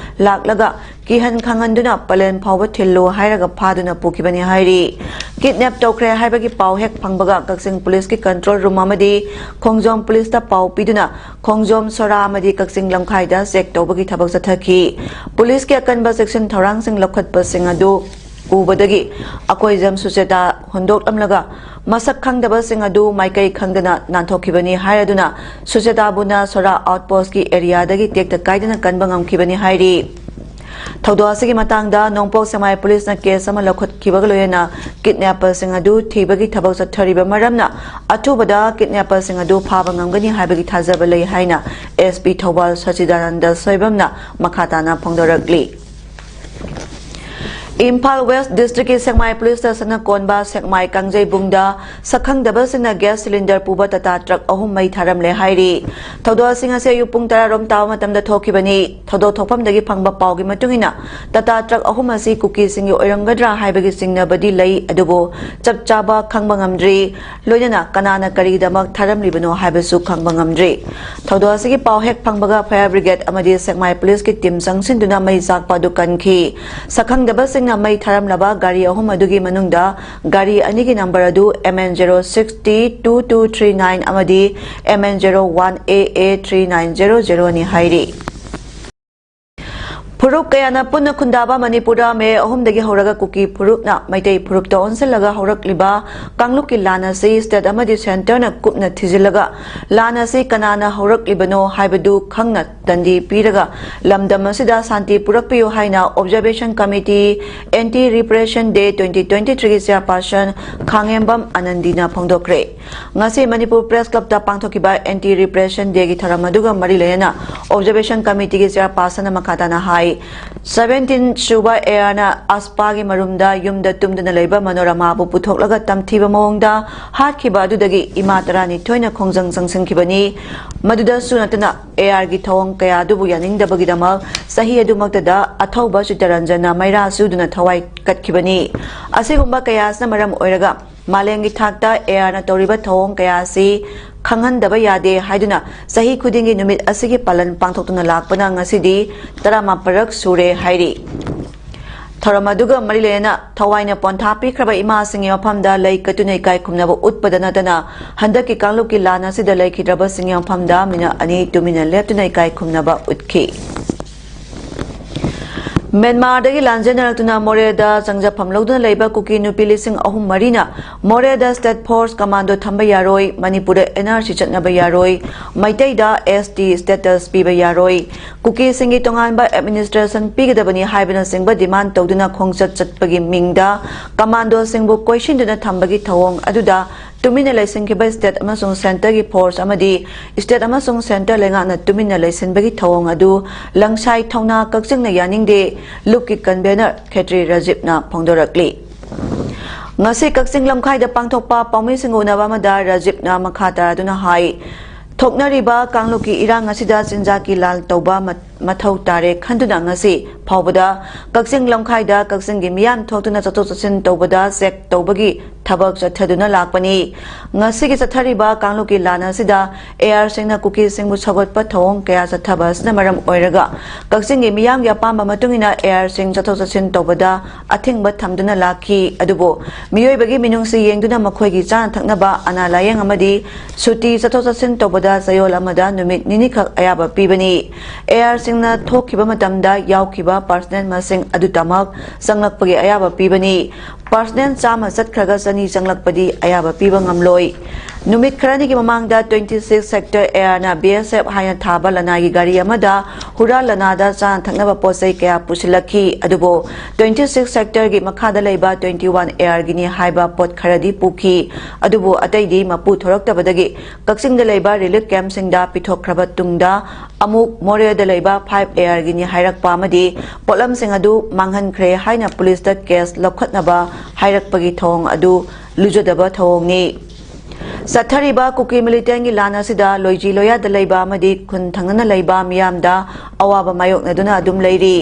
ꯂꯥꯛꯂꯒ ꯀꯤꯍꯟ ꯈꯪꯍꯟꯗꯨꯅ ꯄꯂꯦꯟ ꯐꯥꯎꯕ ꯊꯤꯜꯂꯨ ꯍꯥꯏꯔꯒ ꯐꯥꯗꯨꯅ ꯄꯨꯈꯤꯕꯅꯤ ꯍꯥꯏꯔꯤ꯫ ꯀꯤꯗꯅꯦꯞ ꯇꯧꯈ꯭ꯔꯦ ꯍꯥꯏꯕꯒꯤ ꯄꯥꯎ ꯍꯦꯛ ꯐꯪꯕꯒ ꯀꯛꯆꯤꯡ ꯄꯨꯂꯤꯁꯀꯤ ꯀꯟꯇ꯭ꯔꯣꯜ ꯔꯨꯝ ꯑꯃꯗꯤ ꯈꯣꯡꯖꯣꯝ ꯄꯨꯂꯤꯁꯇ ꯄꯥꯎ ꯄꯤꯗꯨꯅ ꯈꯣꯡꯖꯣꯝ ꯁꯣꯔꯥ ꯑꯃꯗꯤ ꯀꯛꯆꯤꯡ ꯂꯝꯈꯥꯏꯗ ꯆꯦꯛ ꯇꯧꯕꯒꯤ ꯊꯕꯛ ꯆꯠꯊꯈꯤ꯫ ꯄꯨꯂꯤꯁꯀꯤ ꯑꯀꯟꯕ ꯆꯦꯛꯁꯤꯟ ꯊꯧꯔꯥꯡꯁꯤꯡ ꯂꯧꯈꯠꯄꯁꯤꯡ ꯑꯗꯨ ꯎꯕꯗꯒꯤ ꯑꯀꯣꯏꯖꯝ ꯁꯨꯆꯦꯇꯥ ꯍꯨꯟꯗꯣꯛꯂꯝꯂꯒ ꯃꯁꯛ ꯈꯪꯗꯕꯁꯤꯡ ꯑꯗꯨ ꯃꯥꯏꯀꯩ ꯈꯪꯗꯅ ꯅꯥꯟꯊꯣꯛꯈꯤꯕꯅꯤ ꯍꯥꯏꯔꯗꯨꯅ ꯁꯨꯆꯦꯇꯥꯕꯨꯅ ꯁꯣꯔꯥ ꯑꯥꯎꯠꯄꯣꯁꯀꯤ ꯑꯦꯔꯤꯌꯥꯗꯒꯤ ꯇꯦꯛꯇ ꯀꯥꯏꯗꯅ ꯀꯟꯕ ꯉꯝꯈꯤꯕꯅꯤ ꯍꯥꯏꯔꯤ꯫ ꯊꯧꯗꯣꯛ ꯑꯁꯤꯒꯤ ꯃꯇꯥꯡꯗ ꯅꯣꯡꯄꯣꯛ ꯁꯦꯛꯃꯥꯏ ꯄꯨꯂꯤꯁꯅ ꯀꯦꯁ ꯑꯃ ꯂꯧꯈꯠꯈꯤꯕꯒ ꯂꯣꯏꯅꯅ ꯀꯤꯗꯅꯦꯄꯔꯁꯤꯡ ꯑꯗꯨ ꯊꯤꯕꯒꯤ ꯊꯕꯛ ꯆꯠꯊꯔꯤꯕ ꯃꯔꯝꯅ ꯑꯊꯨꯕꯗ ꯀꯤꯗꯅꯦꯄꯔꯁꯤꯡ ꯑꯗꯨ ꯐꯥꯕ ꯉꯝꯒꯅꯤ ꯍꯥꯏꯕꯒꯤ ꯊꯥꯖꯕ ꯂꯩ ꯍꯥꯏꯅ ꯑꯦꯁ ꯄꯤ ꯊꯧꯕꯥꯜ ꯁꯆꯤꯗꯥꯅꯟꯗ ꯁꯣꯏꯕꯝꯅ ꯃꯈꯥ ꯇꯥꯅ ꯐꯣꯡꯗꯣꯔꯛꯂꯤ꯫ ꯏꯝꯐꯥꯜ ꯋꯦꯁ ꯗꯤꯁꯇ꯭ꯔꯤꯛꯀꯤ ꯁꯦꯛꯃꯥꯏ ꯄꯨꯂꯤꯁ ꯁ꯭ꯇꯦꯁꯟꯅ ꯀꯣꯟꯕ ꯁꯦꯛꯃꯥꯏ ꯀꯥꯡꯖꯩꯕꯨꯡꯗ ꯁꯛꯈꯪꯗꯕꯁꯤꯡꯅ ꯒ꯭ꯌꯥꯁ ꯁꯤꯂꯤꯟꯗꯔ ꯄꯨꯕ ꯇꯥꯇꯥ ꯇ꯭ꯔꯛ ꯑꯍꯨꯝ ꯃꯩ ꯊꯥꯔꯝꯂꯦ ꯍꯥꯏꯔꯤ꯫ ꯊꯧꯗꯣꯛ ꯑꯁꯤ ꯉꯁꯤ ꯑꯌꯨꯛ ꯄꯨꯡ ꯇꯔꯥ ꯔꯣꯝ ꯇꯥꯕ ꯃꯇꯝꯗ ꯊꯣꯛꯈꯤꯕꯅꯤ꯫ ꯊꯧꯗꯣꯛ ꯊꯣꯛꯐꯝꯗꯒꯤ ꯐꯪꯕ ꯄꯥꯎꯒꯤ ꯃꯇꯨꯡ ꯏꯟꯅ ꯇꯥꯇꯥ ꯇ꯭ꯔꯛ ꯑꯍꯨꯝ ꯑꯁꯤ ꯀꯨꯀꯤꯁꯤꯡꯒꯤ ꯑꯣꯏꯔꯝꯒꯗ꯭ꯔꯥ ꯍꯥꯏꯕꯒꯤ ꯆꯤꯡꯅꯕꯗꯤ ꯂꯩ, ꯑꯗꯨꯕꯨ ꯆꯞ ꯆꯥꯕ ꯈꯪꯕ ꯉꯝꯗ꯭ꯔꯤ꯫ ꯂꯣꯏꯅꯅ ꯀꯅꯥꯅ ꯀꯔꯤꯒꯤꯗꯃꯛ ꯊꯥꯔꯝꯂꯤꯕꯅꯣ ꯍꯥꯏꯕꯁꯨ ꯈꯪꯕ ꯉꯝꯗ꯭ꯔꯤ꯫ ꯊꯧꯗꯣꯛ ꯑꯁꯤꯒꯤ ꯄꯥꯎ ꯍꯦꯛ ꯐꯪꯕꯒ ꯐꯥꯌꯔ ꯕ꯭ꯔꯤꯒꯦꯗ ꯑꯃꯗꯤ ꯁꯦꯛꯃꯥꯏ ꯄꯨꯂꯤꯁꯀꯤ ꯇꯤꯝ ꯆꯪꯁꯤꯟꯗꯨꯅ ꯃꯩ ꯆꯥꯛꯄ ꯑꯗꯨ ꯀꯟꯈꯤ꯫ ꯁꯛꯈꯪꯗꯕꯁꯤꯡꯅ ꯃꯩ ꯊꯥꯔꯝꯂꯕ ꯒꯥꯔꯤ ꯑꯍꯨꯝ ꯑꯗꯨꯒꯤ ꯃꯅꯨꯡꯗ ꯒꯥꯔꯤ ꯑꯅꯤꯒꯤ ꯅꯝꯕꯔ ꯑꯗꯨ M N zero six T two two three nine ꯑꯃꯗꯤ M N zero one A A three nine zero zero ꯅꯤ ꯍꯥꯏꯔꯤ꯫ ꯐꯨꯔꯨꯞ ꯀꯌꯥꯅ ꯄꯨꯟꯅ ꯈꯨꯟꯗꯥꯕ ꯃꯅꯤꯄꯨꯔꯗ ꯃꯦ ꯑꯍꯨꯝꯗꯒꯤ ꯍꯧꯔꯒ ꯀꯨꯀꯤ ꯐꯨꯔꯨꯞꯅ ꯃꯩꯇꯩ ꯐꯨꯔꯨꯞꯇ ꯑꯣꯟꯁꯤꯜꯂꯒ ꯍꯧꯔꯛꯂꯤꯕ ꯀꯥꯡꯂꯨꯞꯀꯤ ꯂꯥꯟ ꯑꯁꯤ ꯁ꯭ꯇꯦꯠ ꯑꯃꯗꯤ ꯁꯦꯟꯇꯔꯅ ꯀꯨꯞꯅ ꯊꯤꯖꯤꯜꯂꯒ ꯂꯥꯟ ꯑꯁꯤ ꯀꯅꯥꯅ ꯍꯧꯔꯛꯂꯤꯕꯅꯣ ꯍꯥꯏꯕꯗꯨ ꯈꯪꯅ ꯇꯟꯗꯤ ꯄꯤꯔꯒ ꯂꯝꯗꯝ ꯑꯁꯤꯗ ꯁꯥꯟꯇꯤ ꯄꯨꯔꯛꯄꯤꯌꯨ ꯍꯥꯏꯅ Observation Committee Anti Repression Day twenty twenty three ꯒꯤ ꯆꯤꯌꯥꯔꯄꯥꯔꯁꯟ ꯈꯥꯡꯉꯦꯝꯕꯝ ꯑꯅꯟꯗꯤꯅ ꯐꯣꯡꯗꯣꯛꯈ꯭ꯔꯦ꯫ ꯉꯁꯤ ꯃꯅꯤꯄꯨꯔ ꯄ꯭ꯔꯦꯁ ꯀ꯭ꯂꯕꯇ ꯄꯥꯡꯊꯣꯛꯈꯤꯕ ꯑꯦꯟꯇꯤ ꯔꯤꯄ꯭ꯔꯦꯁꯟ ꯗꯦꯒꯤ ꯊꯧꯔꯝ ꯑꯗꯨꯒ ꯃꯔꯤ ꯂꯩꯅꯅ ꯑꯣꯕꯖꯔꯕꯦꯁꯟ ꯀꯃꯤꯇꯤꯒꯤ ꯆꯤꯌꯔꯄꯥꯔꯁꯟꯅ ꯃꯈꯥ ꯇꯥꯅ ꯍꯥꯏ, ꯁꯚꯦꯟꯇꯤꯟ ꯁꯨꯕ ꯑꯦ ꯑꯥꯔꯅ ꯑꯁꯄꯥꯒꯤ ꯃꯔꯨꯝꯗ ꯌꯨꯝꯗ ꯇꯨꯝꯗꯨꯅ ꯂꯩꯕ ꯃꯅꯣꯔꯃꯥꯕꯨ ꯄꯨꯊꯣꯛꯂꯒ ꯇꯝꯊꯤꯕ ꯃꯑꯣꯡꯗ ꯍꯥꯠꯈꯤꯕ ꯑꯗꯨꯗꯒꯤ ꯏꯃꯥ ꯇꯔꯥꯅꯤꯊꯣꯏꯅ ꯈꯣꯡꯖꯪ ꯆꯪꯁꯤꯟꯈꯤꯕꯅꯤ꯫ ꯃꯗꯨꯗꯁꯨ ꯅꯠꯇꯅ ꯑꯦ ꯑꯥꯔꯒꯤ ꯊꯧꯑꯣꯡ ꯀꯌꯥ ꯑꯗꯨꯕꯨ ꯌꯥꯅꯤꯡꯗꯕꯒꯤꯗꯃꯛ ꯆꯍꯤ ꯑꯗꯨꯃꯛꯇꯗ ꯑꯊꯧꯕ ꯆꯤꯠꯇꯔꯟꯖꯟꯅ ꯃꯩꯔꯥ ꯆꯨꯗꯨꯅ ꯊꯋꯥꯏ ꯀꯠꯈꯤꯕꯅꯤ꯫ ꯑꯁꯤꯒꯨꯝꯕ ꯀꯌꯥ ꯑꯁꯤꯅ ꯃꯔꯝ ꯑꯣꯏꯔꯒ ꯃꯥꯂꯦꯝꯒꯤ ꯊꯥꯛꯇ ꯑꯦ ꯑꯥꯔꯅ ꯇꯧꯔꯤꯕ ꯊꯧꯑꯣꯡ ꯀꯌꯥ ꯑꯁꯤ ꯈꯪꯍꯟꯗꯕ ꯌꯥꯗꯦ ꯍꯥꯏꯗꯨꯅ ꯆꯍꯤ ꯈꯨꯗꯤꯡꯒꯤ ꯅꯨꯃꯤꯠ ꯑꯁꯤꯒꯤ ꯄꯥꯂꯟ ꯄꯥꯡꯊꯣꯛꯇꯨꯅ ꯂꯥꯛꯄꯅ ꯉꯁꯤꯗꯤ ꯇꯔꯥꯃꯥꯄꯜꯔꯛ ꯁꯨꯔꯦ ꯍꯥꯏꯔꯤ꯫ ꯊꯧꯔꯝ ꯑꯗꯨꯒ ꯃꯔꯤ ꯂꯩꯅꯅ ꯊꯋꯥꯏꯅ ꯄꯣꯟꯊꯥ ꯄꯤꯈ꯭ꯔꯕ ꯏꯃꯥꯁꯤꯡꯒꯤ ꯃꯐꯝꯗ ꯂꯩ ꯀꯠꯇꯨꯅ ꯏꯀꯥꯏ ꯈꯨꯝꯅꯕ ꯎꯠꯄꯗ ꯅꯠꯇꯅ ꯍꯟꯗꯛꯀꯤ ꯀꯥꯡꯂꯨꯞꯀꯤ ꯂꯥꯟ ꯑꯁꯤꯗ ꯂꯩꯈꯤꯗ꯭ꯔꯕꯁꯤꯡꯒꯤ ꯃꯐꯝꯗ ꯃꯤꯅꯠ ꯑꯅꯤ ꯇꯨꯃꯤꯟꯅ ꯂꯦꯞꯇꯨꯅ ꯏꯀꯥꯏ ꯈꯨꯝꯅꯕ ꯎꯠꯈꯤ꯫ ꯃ꯭ꯌꯥꯟꯃꯥꯔꯗꯒꯤ ꯂꯥꯟꯖꯦꯟꯅꯔꯛꯇꯨꯅ ꯃꯣꯔꯦꯗ ꯆꯪꯖꯐꯝ ꯂꯧꯗꯨꯅ ꯂꯩꯕ ꯀꯨꯀꯤ ꯅꯨꯄꯤ ꯂꯤꯁꯤꯡ ꯑꯍꯨꯝ ꯃꯔꯤꯅ ꯃꯣꯔꯦꯗ ꯁ꯭ꯇꯦꯠ ꯐꯣꯔꯁ ꯀꯃꯥꯟꯗꯣ ꯊꯝꯕ ꯌꯥꯔꯣꯏ, ꯃꯅꯤꯄꯨꯔꯗ ꯑꯦꯟ ꯑꯥꯔ ꯁꯤ ꯆꯠꯅꯕ ꯌꯥꯔꯣꯏ, ꯃꯩꯇꯩꯗ ꯑꯦꯁ ꯇꯤ ꯁ꯭ꯇꯦꯇꯁ ꯄꯤꯕ ꯌꯥꯔꯣꯏ, ꯀꯨꯀꯤꯁꯤꯡꯒꯤ ꯇꯣꯉꯥꯟꯕ ꯑꯦꯗꯃꯤꯅꯤꯁꯇ꯭ꯔꯦꯁꯟ ꯄꯤꯒꯗꯕꯅꯤ ꯍꯥꯏꯕꯅꯆꯤꯡꯕ ꯗꯤꯃꯥꯟ ꯇꯧꯗꯨꯅ ꯈꯣꯡꯆꯠ ꯆꯠꯄꯒꯤ ꯃꯤꯡꯗ ꯀꯃꯥꯟꯗꯣꯁꯤꯡꯕꯨ ꯀꯣꯏꯁꯤꯟꯗꯨꯅ ꯊꯝꯕꯒꯤ ꯊꯧꯑꯣꯡ ꯑꯗꯨꯗ ꯇꯨꯃꯤꯟꯅ ꯂꯩꯁꯤꯟꯈꯤꯕ ꯁ꯭ꯇꯦꯠ ꯑꯃꯁꯨꯡ ꯁꯦꯟꯇꯔꯒꯤ ꯐꯣꯔꯁ ꯑꯃꯗꯤ ꯁ꯭ꯇꯦꯠ ꯑꯃꯁꯨꯡ ꯁꯦꯟꯇꯔ ꯂꯩꯉꯥꯛꯅ ꯇꯨꯃꯤꯟꯅ ꯂꯩꯁꯤꯟꯕꯒꯤ ꯊꯧꯑꯣꯡ ꯑꯗꯨ ꯂꯪꯁꯥꯏ ꯊꯧꯅꯥ ꯀꯛꯆꯤꯡꯅ ꯌꯥꯅꯤꯡꯗꯦ, ꯂꯨꯞꯀꯤ ꯀꯟꯚꯦꯅꯔ ꯈꯦꯇ꯭ꯔꯤ ꯔꯥꯖꯤꯞꯅ ꯐꯣꯡꯗꯣꯔꯛꯂꯤ꯫ ꯉꯁꯤ ꯀꯛꯆꯤꯡ ꯂꯝꯈꯥꯏꯗ ꯄꯥꯡꯊꯣꯛꯄ ꯄꯥꯎꯃꯤꯁꯤꯡꯒ ꯎꯅꯕ ꯑꯃꯗ ꯔꯥꯖꯤꯞꯅ ꯃꯈꯥ ꯇꯥꯗꯨꯅ ꯍꯥꯏ, ꯊꯣꯛꯅꯔꯤꯕ ꯀꯥꯡꯂꯨꯞꯀꯤ ꯏꯔꯥꯡ ꯑꯁꯤꯗ ꯆꯤꯟꯖꯥꯛꯀꯤ ꯂꯥꯜ ꯇꯧꯕ ꯃ-, ꯃꯊꯧ ꯇꯥꯔꯦ ꯈꯟꯗꯨꯅ ꯉꯁꯤ ꯐꯥꯎꯕꯗ ꯀꯛꯆꯤꯡ ꯂꯝꯈꯥꯏꯗ ꯀꯛꯆꯤꯡꯒꯤ ꯃꯤꯌꯥꯝ ꯊꯣꯛꯇꯨꯅ ꯆꯠꯊꯣꯛ ꯆꯠꯁꯤꯟ ꯇꯧꯕꯗ ꯆꯦꯛ ꯇꯧꯕꯒꯤ ꯊꯕꯛ ꯆꯠꯊꯗꯨꯅ ꯂꯥꯛꯄꯅꯤ꯫ ꯉꯁꯤꯒꯤ ꯆꯠꯊꯔꯤꯕ ꯀꯥꯡꯂꯨꯞꯀꯤ ꯂꯥꯟ ꯑꯁꯤꯗ ꯑꯦ ꯑꯥꯔꯁꯤꯡꯅ ꯀꯨꯀꯤꯁꯤꯡꯕꯨ ꯁꯧꯒꯠꯄ ꯊꯧꯑꯣꯡ ꯀꯌꯥ ꯆꯠꯊꯕ ꯑꯁꯤꯅ ꯃꯔꯝ ꯑꯣꯏꯔꯒ ꯀꯛꯆꯤꯡꯒꯤ ꯃꯤꯌꯥꯝꯒꯤ ꯑꯄꯥꯝꯕ ꯃꯇꯨꯡ ꯏꯟꯅ ꯑꯦ ꯑꯥꯔꯁꯤꯡ ꯆꯠꯊꯣꯛ ꯆꯠꯁꯤꯟ ꯇꯧꯕꯗ ꯑꯊꯤꯡꯕ ꯊꯝꯗꯨꯅ ꯂꯥꯛꯈꯤ꯫ ꯑꯗꯨꯕꯨ ꯃꯤꯑꯣꯏꯕꯒꯤ ꯃꯤꯅꯨꯡꯁꯤ ꯌꯦꯡꯗꯨꯅ ꯃꯈꯣꯏꯒꯤ ꯆꯥꯅ ꯊꯛꯅꯕ, ꯑꯅꯥ ꯂꯥꯌꯦꯡ ꯑꯃꯗꯤ ꯁꯨꯇꯤ ꯆꯠꯊꯣꯛ ꯆꯠꯁꯤꯟ ꯇꯧꯕꯗ ꯆꯌꯣꯜ ꯑꯃꯗ ꯅꯨꯃꯤꯠ ꯅꯤꯅꯤꯈꯛ ꯑꯌꯥꯕ ꯄꯤꯕꯅꯤ꯫ ꯑꯦ ꯑꯥꯔꯁꯤꯡꯅ ꯊꯣꯛꯈꯤꯕ ꯃꯇꯝꯗ ꯌꯥꯎꯈꯤꯕ ꯄꯥꯔꯁꯅꯦꯜ ꯃꯁꯤꯡ ꯑꯗꯨꯇꯃꯛ ꯆꯪꯂꯛꯄꯒꯤ ꯑꯌꯥꯕ ꯄꯤꯕꯅꯤ꯫ ꯄꯥꯔꯁꯅꯦꯜ ꯆꯥꯝꯃ ꯆꯠꯈ꯭ꯔꯒ ꯆꯅꯤ ꯆꯪꯂꯛꯄꯗꯤ ꯑꯌꯥꯕ ꯄꯤꯕ ꯉꯝꯂꯣꯏ꯫ ꯅꯨꯃꯤꯠ ꯈꯔꯅꯤꯒꯤ ꯃꯃꯥꯡꯗ twenty six sector ꯑꯦ ꯑꯥꯔꯅ B S F ꯍꯥꯏꯅ ꯊꯥꯕ ꯂꯅꯥꯏꯒꯤ ꯒꯥꯔꯤ ꯑꯃꯗ ꯍꯨꯔꯥꯟ ꯂꯅꯥꯗ ꯆꯥꯅ ꯊꯛꯅꯕ ꯄꯣꯠ ꯆꯩ ꯀꯌꯥ ꯄꯨꯁꯤꯜꯂꯛꯈꯤ꯫ ꯑꯗꯨꯕꯨ twenty six sectorꯒꯤ ꯃꯈꯥꯗ ꯂꯩꯕ twenty one ꯑꯦ ꯑꯥꯔꯒꯤꯅꯤ ꯍꯥꯏꯕ ꯄꯣꯠ ꯈꯔꯗꯤ ꯄꯨꯈꯤ꯫ ꯑꯗꯨꯕꯨ ꯑꯇꯩꯗꯤ ꯃꯄꯨ ꯊꯣꯔꯛꯇꯕꯗꯒꯤ ꯀꯛꯆꯤꯡꯗ ꯂꯩꯕ ꯔꯤꯂꯤꯐ ꯀꯦꯝꯞꯁꯤꯡꯗ ꯄꯤꯊꯣꯛꯈ꯭ꯔꯕ ꯇꯨꯡꯗ ꯑꯃꯨꯛ ꯃꯣꯔꯦꯗ ꯂꯩꯕ five ꯑꯦ ꯑꯥꯔꯒꯤꯅꯤ ꯍꯥꯏꯔꯛꯄ ꯑꯃꯗꯤ ꯄꯣꯠꯂꯝꯁꯤꯡ ꯑꯗꯨ ꯃꯥꯡꯍꯟꯈ꯭ꯔꯦ ꯍꯥꯏꯅ ꯄꯨꯂꯤꯁꯇ ꯀꯦꯁ ꯂꯧꯈꯠꯅꯕ ꯍꯥꯏꯔꯛꯄꯒꯤ ꯊꯧꯑꯣꯡ ꯑꯗꯨ ꯂꯨꯖꯗꯕ ꯊꯧꯑꯣꯡꯅꯤ꯫ ꯆꯠꯊꯔꯤꯕ ꯀꯨꯀꯤ ꯃꯤꯂꯤꯇꯦꯟꯒꯤ ꯂꯥꯟ ꯑꯁꯤꯗ ꯂꯣꯏꯖꯤ ꯂꯣꯌꯥꯗ ꯂꯩꯕ ꯑꯃꯗꯤ ꯈꯨꯟ ꯊꯪꯅꯅ ꯂꯩꯕ ꯃꯤꯌꯥꯝꯗ ꯑꯋꯥꯕ ꯃꯥꯌꯣꯛꯅꯗꯨꯅ ꯑꯗꯨꯝ ꯂꯩꯔꯤ꯫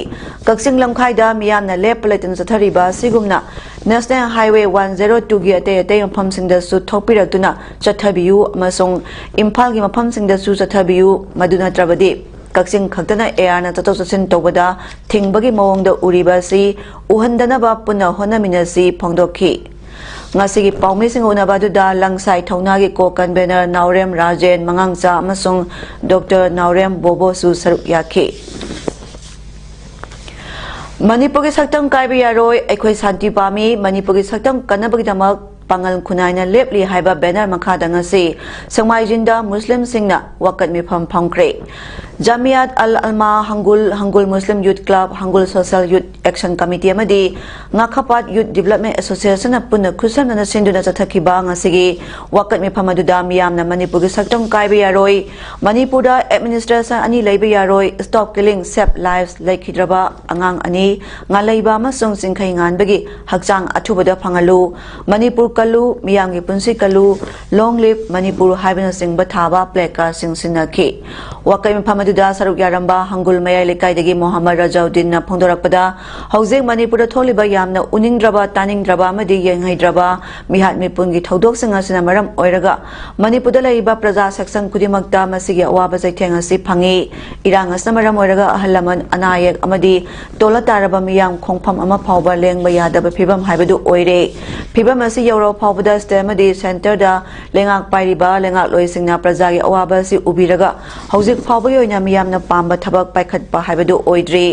ꯀꯛꯆꯤꯡ ꯂꯝꯈꯥꯏꯗ ꯃꯤꯌꯥꯝꯅ ꯂꯦꯞꯄ ꯂꯩꯇꯅ ꯆꯠꯊꯔꯤꯕ ꯑꯁꯤꯒꯨꯝꯅ National Highway one zero twoꯒꯤ ꯑꯇꯩ ꯑꯇꯩ ꯃꯐꯝꯁꯤꯡꯗꯁꯨ ꯊꯣꯛꯄꯤꯔꯛꯇꯨꯅ ꯆꯠꯊꯕꯤꯌꯨ ꯑꯃꯁꯨꯡ ꯏꯝꯐꯥꯜꯒꯤ ꯃꯐꯝꯁꯤꯡꯗꯁꯨ ꯆꯠꯊꯕꯤꯌꯨ, ꯃꯗꯨ ꯅꯠꯇ꯭ꯔꯕꯗꯤ ꯀꯛꯆꯤꯡ ꯈꯛꯇꯅ ꯑꯦ ꯑꯥꯔꯅ ꯆꯠꯊꯣꯛ ꯆꯠꯁꯤꯟ ꯇꯧꯕꯗ ꯊꯤꯡꯕꯒꯤ ꯃꯑꯣꯡꯗ ꯎꯔꯤꯕ ꯑꯁꯤ ꯎꯍꯟꯗꯅꯕ ꯄꯨꯟꯅ ꯍꯣꯠꯅꯃꯤꯟꯅꯁꯤ ꯐꯣꯡꯗꯣꯛꯈꯤ꯫ ꯉꯁꯤꯒꯤ ꯄꯥꯎꯃꯤꯁꯤꯡ ꯎꯅꯕ ꯑꯗꯨꯗ ꯂꯪꯁꯥꯏ ꯊꯧꯅꯥꯒꯤ ꯀꯣ ꯀꯟꯚꯦꯅꯔ ꯅꯥꯎꯔꯦꯝ ꯔꯥꯖꯦꯟ ꯃꯉꯥꯡꯆꯥ ꯑꯃꯁꯨꯡ ꯗꯣꯛꯇꯔ ꯅꯥꯎꯔꯦꯝ ꯕꯣꯕꯣꯁꯨ ꯁꯔꯨꯛ ꯌꯥꯈꯤ꯫ ꯃꯅꯤꯄꯨꯔꯒꯤ ꯁꯛꯇꯝ ꯀꯥꯏꯕ ꯌꯥꯔꯣꯏ, ꯑꯩꯈꯣꯏ ꯁꯥꯟꯇꯤ ꯄꯥꯝꯃꯤ, ꯃꯅꯤꯄꯨꯔꯒꯤ ꯁꯛꯇꯝ ꯀꯟꯅꯕꯒꯤꯗꯃꯛ ꯄꯥꯡꯒꯜ ꯈꯨꯟꯅꯥꯏꯅ ꯂꯦꯞꯂꯤ ꯍꯥꯏꯕ ꯕꯦꯅꯔ ꯃꯈꯥꯗ ꯉꯁꯤ ꯁꯦꯛꯃꯥꯏꯖꯤꯟꯗ ꯃꯨꯁꯂꯤꯝꯁꯤꯡꯅ ꯋꯥꯀꯠ ꯃꯤꯐꯝ ꯐꯝꯈ꯭ꯔꯦ꯫ ꯖꯥꯃꯤꯌꯥꯠ ꯑꯜ ꯑꯜꯃꯥ ꯍꯪꯒꯨꯜ, ꯍꯪꯒꯨꯜ ꯃꯨꯁꯂꯤꯝ ꯌꯨꯠ ꯀ꯭ꯂꯕ, ꯍꯪꯒꯨꯜ ꯁꯣꯁꯦꯜ ꯌꯨꯠ ꯑꯦꯛꯁꯟ ꯀꯃꯤꯇꯤ ꯑꯃꯗꯤ ꯉꯥꯈꯥꯄꯥꯠ ꯌꯨꯠ ꯗꯤꯕꯂꯞꯃꯦꯟ ꯑꯦꯁꯣꯁꯤꯌꯦꯁꯟꯅ ꯄꯨꯟꯅ ꯈꯨꯠꯁꯝꯅꯅ ꯁꯤꯟꯗꯨꯅ ꯆꯠꯊꯈꯤꯕ ꯉꯁꯤꯒꯤ ꯋꯥꯀꯠ ꯃꯤꯐꯝ ꯑꯗꯨꯗ ꯃꯤꯌꯥꯝꯅ ꯃꯅꯤꯄꯨꯔꯒꯤ ꯁꯛꯇꯝ ꯀꯥꯏꯕ ꯌꯥꯔꯣꯏ, ꯃꯅꯤꯄꯨꯔꯗ ꯑꯦꯗꯃꯤꯅꯤꯁꯇ꯭ꯔꯦꯁꯟ ꯑꯅꯤ ꯂꯩꯕ ꯌꯥꯔꯣꯏ, stop killing, save lives, ꯂꯩꯈꯤꯗ꯭ꯔꯕ ꯑꯉꯥꯡ ꯑꯅꯤ, ꯉꯥꯂꯩꯕ ꯑꯃꯁꯨꯡ ꯆꯤꯡꯈꯩ ꯉꯥꯟꯕꯒꯤ ꯍꯛꯆꯥꯡ ꯑꯊꯨꯕꯗ ꯐꯪꯍꯜꯂꯨ, ꯃꯅꯤꯄꯨꯔ ꯀꯜꯂꯨ, ꯃꯤꯌꯥꯝꯒꯤ ꯄꯨꯟꯁꯤ ꯀꯜꯂꯨ, Long Live Manipur ꯍꯥꯏꯕꯅꯆꯤꯡꯕ ꯊꯥꯕ placardꯁꯤꯡ ꯁꯤꯟꯅꯈꯤ꯫ ꯋꯥꯀꯩ ꯃꯐꯝ ꯑꯗꯨꯗ ꯁꯔꯨꯛ ꯌꯥꯔꯝꯕ ꯍꯪꯒꯨꯜ ꯃꯌꯥꯏ ꯂꯩꯀꯥꯏꯗꯒꯤ ꯃꯣꯍꯝꯃꯗ ꯔꯖꯥꯎꯗꯤꯟꯅ ꯐꯣꯡꯗꯣꯔꯛꯄꯗ, ꯍꯧꯖꯤꯛ ꯃꯅꯤꯄꯨꯔꯗ ꯊꯣꯛꯂꯤꯕ ꯌꯥꯝꯅ ꯎꯅꯤꯡꯗ꯭ꯔꯕ, ꯇꯥꯅꯤꯡꯗ꯭ꯔꯕ ꯑꯃꯗꯤ ꯌꯦꯡꯍꯩꯗ꯭ꯔꯕ ꯃꯤꯍꯥꯠ ꯃꯤꯄꯨꯟꯒꯤ ꯊꯧꯗꯣꯛꯁꯤꯡ ꯑꯁꯤꯅ ꯃꯔꯝ ꯑꯣꯏꯔꯒ ꯃꯅꯤꯄꯨꯔꯗ ꯂꯩꯔꯤꯕ ꯄ꯭ꯔꯖꯥ section ꯈꯨꯗꯤꯡꯃꯛꯇ ꯃꯁꯤꯒꯤ ꯑꯋꯥꯕ ꯆꯩꯊꯦꯡ ꯑꯁꯤ ꯐꯪꯏ꯫ ꯏꯔꯥꯡ ꯑꯁꯤꯅ ꯃꯔꯝ ꯑꯣꯏꯔꯒ ꯑꯍꯜ ꯂꯃꯟ, ꯑꯅꯥ ꯑꯌꯦꯛ ꯑꯃꯗꯤ ꯇꯣꯜꯂ ꯇꯥꯔꯕ ꯃꯤꯌꯥꯝ ꯈꯣꯡꯐꯝ ꯑꯃ ꯐꯥꯎꯕ ꯂꯦꯡꯕ ꯌꯥꯗꯕ ꯐꯤꯕꯝ ꯍꯥꯏꯕꯗꯨ ꯑꯣꯏꯔꯦ꯫ ꯐꯤꯕꯝ ꯑꯁꯤ ꯌꯧꯔꯕ ꯐꯥꯎꯕꯗ state ꯑꯃꯗꯤ centreꯗ ꯂꯩꯉꯥꯛ ꯄꯥꯏꯔꯤꯕ ꯂꯩꯉꯥꯛꯂꯣꯏꯁꯤꯡꯅ ꯄ꯭ꯔꯖꯥꯒꯤ ꯑꯋꯥꯕ ꯑꯁꯤ ꯎꯕꯤꯔꯒ ꯍꯧꯖꯤꯛ ꯐꯥꯎꯕꯒꯤ ꯑꯣꯏꯅ ꯃꯤꯌꯥꯝꯅ ꯄꯥꯝꯕ ꯊꯕꯛ ꯄꯥꯏꯈꯠꯄ ꯍꯥꯏꯕꯗꯨ ꯑꯣꯏꯗ꯭ꯔꯤ꯫